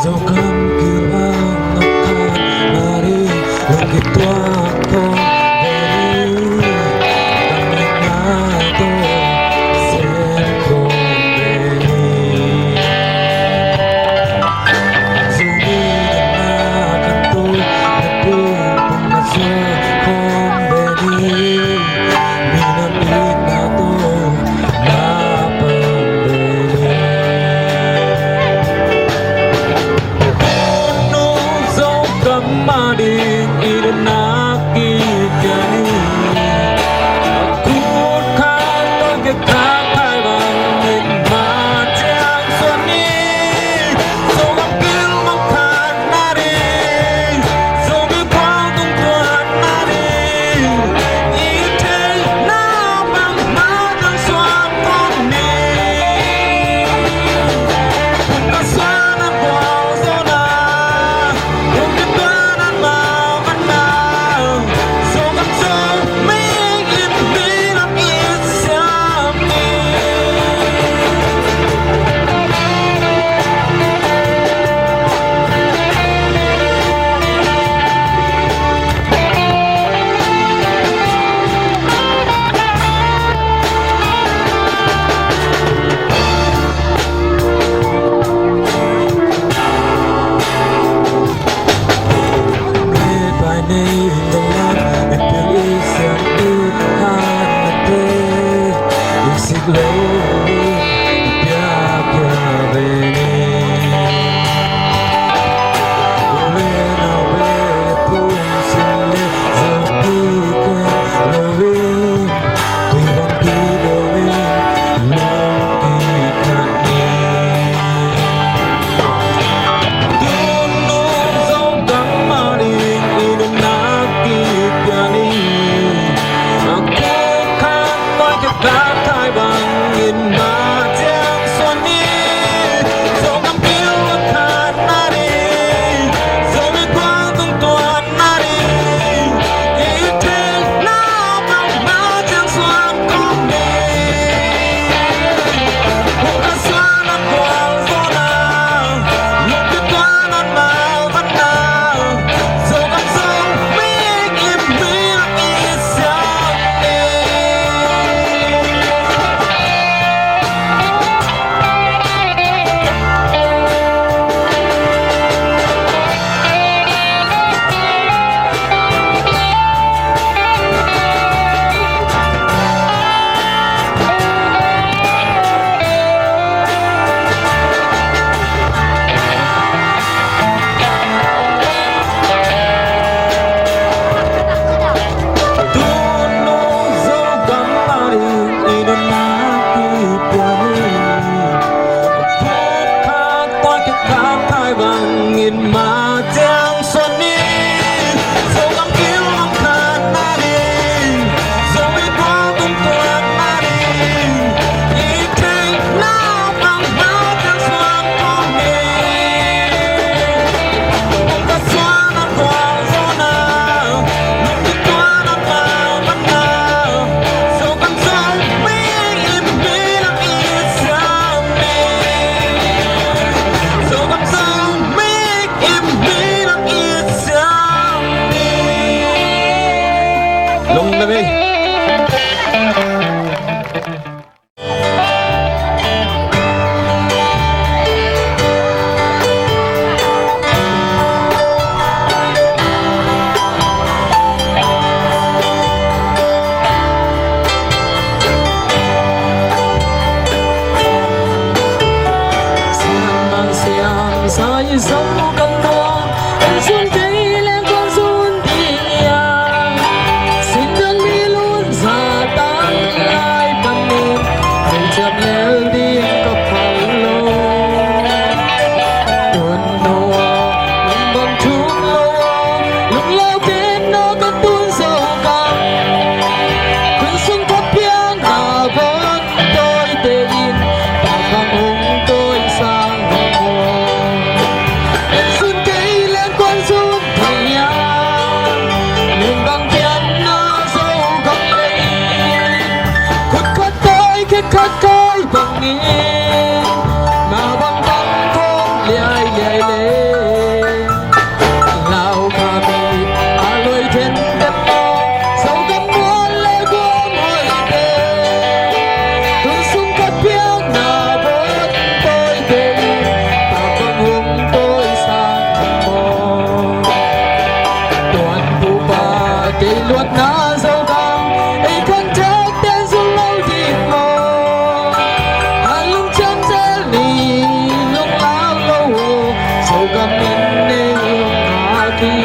Zogam kiu bang nokhat mari, lungkituak kong veni, tangmena to sem kong veni. Zomi na kan tu na tu pung na so kong veni, mi na mi na to na pang veni. Khat kai bangin, mah bangbang thawm liailiai le, lau kha mi a loi thenten maw, Zogam mual le guam hoihte, tun sung khat piakna bawn tawite in, tak bang hong tawi sang maw. Tuan pupa kei luatna Zogam ei khanthakte zul lo ding maw? An lungciam zel ni, lunglau lo aw, Zogam in nei hong ngak hi.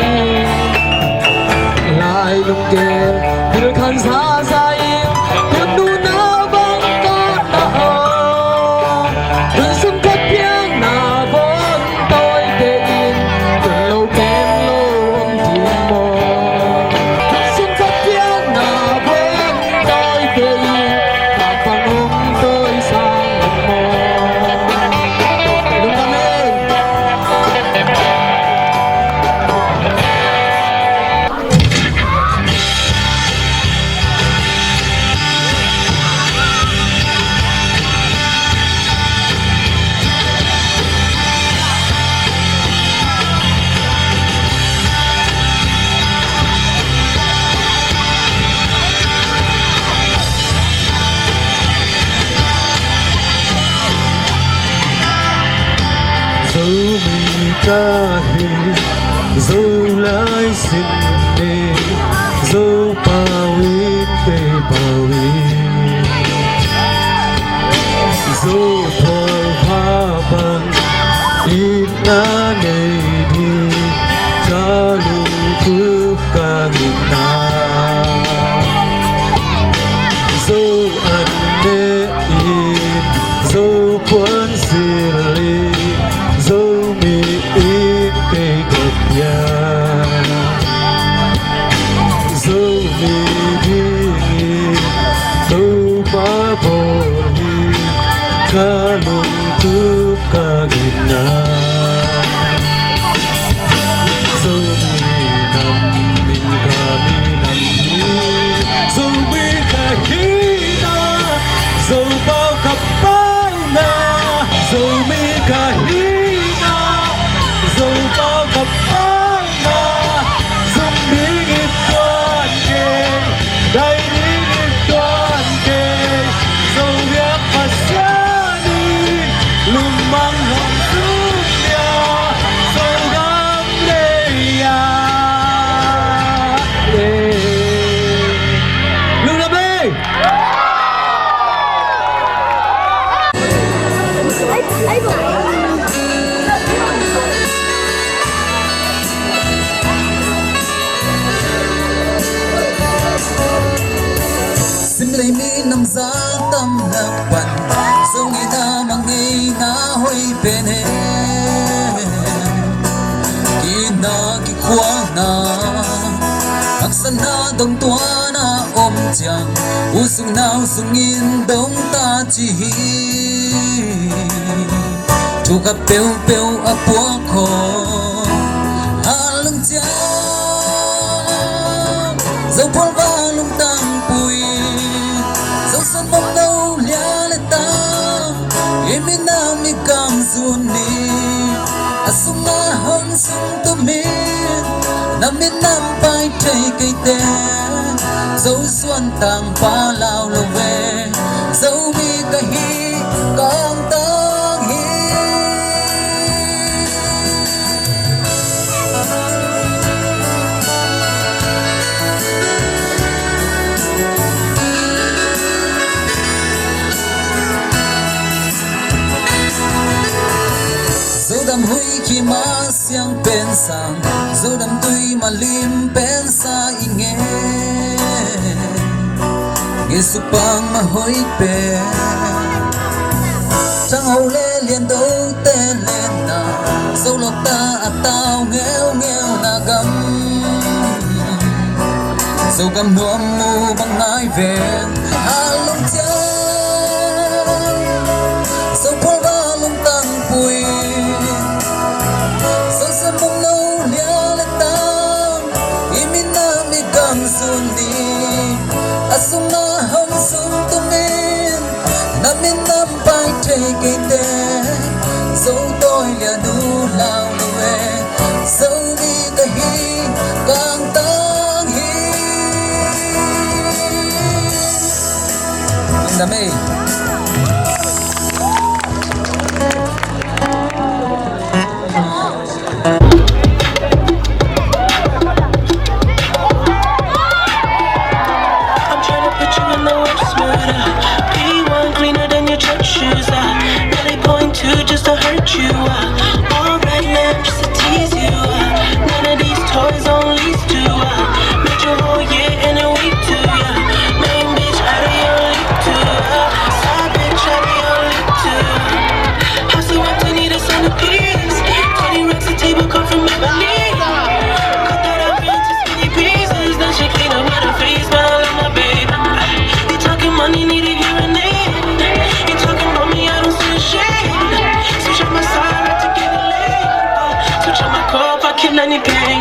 Lailung gel, bil khan zaza in, tun nunau bang tawtna aw, tun sung khat piakna bawn tawite in, tun lo kem lo om ding maw? Tun sung khat piakna bawn tawite in, tak bang hong tawi sang maw? Lungdam ei. Zomi ka hi, Zolai sin ni, Zopau in kei pau in, Zophual pha pan itna nei ding ka lungtup ka nginna. Zo an ne in, Zo puan silh in, Zomi in kei ka pia. Zomi dingin Topa bawl hi, ka lungtup ka nginna. Zomi nam in ka minam hi, Zomi ka hihna, Zopau ka paina, Zomi ka hihna, Zopau ka paina, zong ding i tuan kei, dai ding i tuan kei, Zo biak Pasian in lungmang hong zui dia, Zogam lei ah. Lungdam ei. Simlei minam zak tam nak pan, Zo ngeina mang ngeina hoih pen e. Kina kikhualna, haksatna dong tuana om ciang, u sung nau sungin dong ta ci hi. Thu khat peuhpeuh a puak khawm, a lungciam Zo phual va lungtang pui, Zo san mong no lia le tang, i minam i gam zun ni, a sung a hong sung tumin, na minam pai thei keite, Zo suan tang pa lau lo ve, Zomi ka hi, kong tang hi. Zodam huih khi ma siang pen sang, Zodam tui ma lim pen sa i nge. Nge supang ma hoih pen, thang ho le lian do te lenna, Zo lok ta a tau ngeungeu na gam. Zogam nuam mu bang ngai ven, a lungciam Zo phual va lungtang pui, Zo san mong no lia le tang, i minam i gam zun ni, a sung a hong sung tumin, Na minam pai thei kei te, Zo tawi lian uh lau lo e, Zomi ka hi, kang tang hi. Lungdam ei. I'm tryna put you in the worst mood. Uh. P one cleaner than your church shoes. Uh. Really point to just to hurt you. Uh. All red lamp just to tease you. Uh. None of these toys on lease to. Uh. Made your whole year in a week too. Yeah. Main bitch out of your league too. Uh. Side bitch out of your league too. Uh. House so empty, need a centerpiece. Twenty racks a table, cut from ebony. Cut that up into skinny pieces. Then she clean up with her face, but I love my babe. You talking money, need a hearing aid. You talking about me, I don't see a shade. Switch on my side, I to get a leg. Switch on my car, I kill any pain.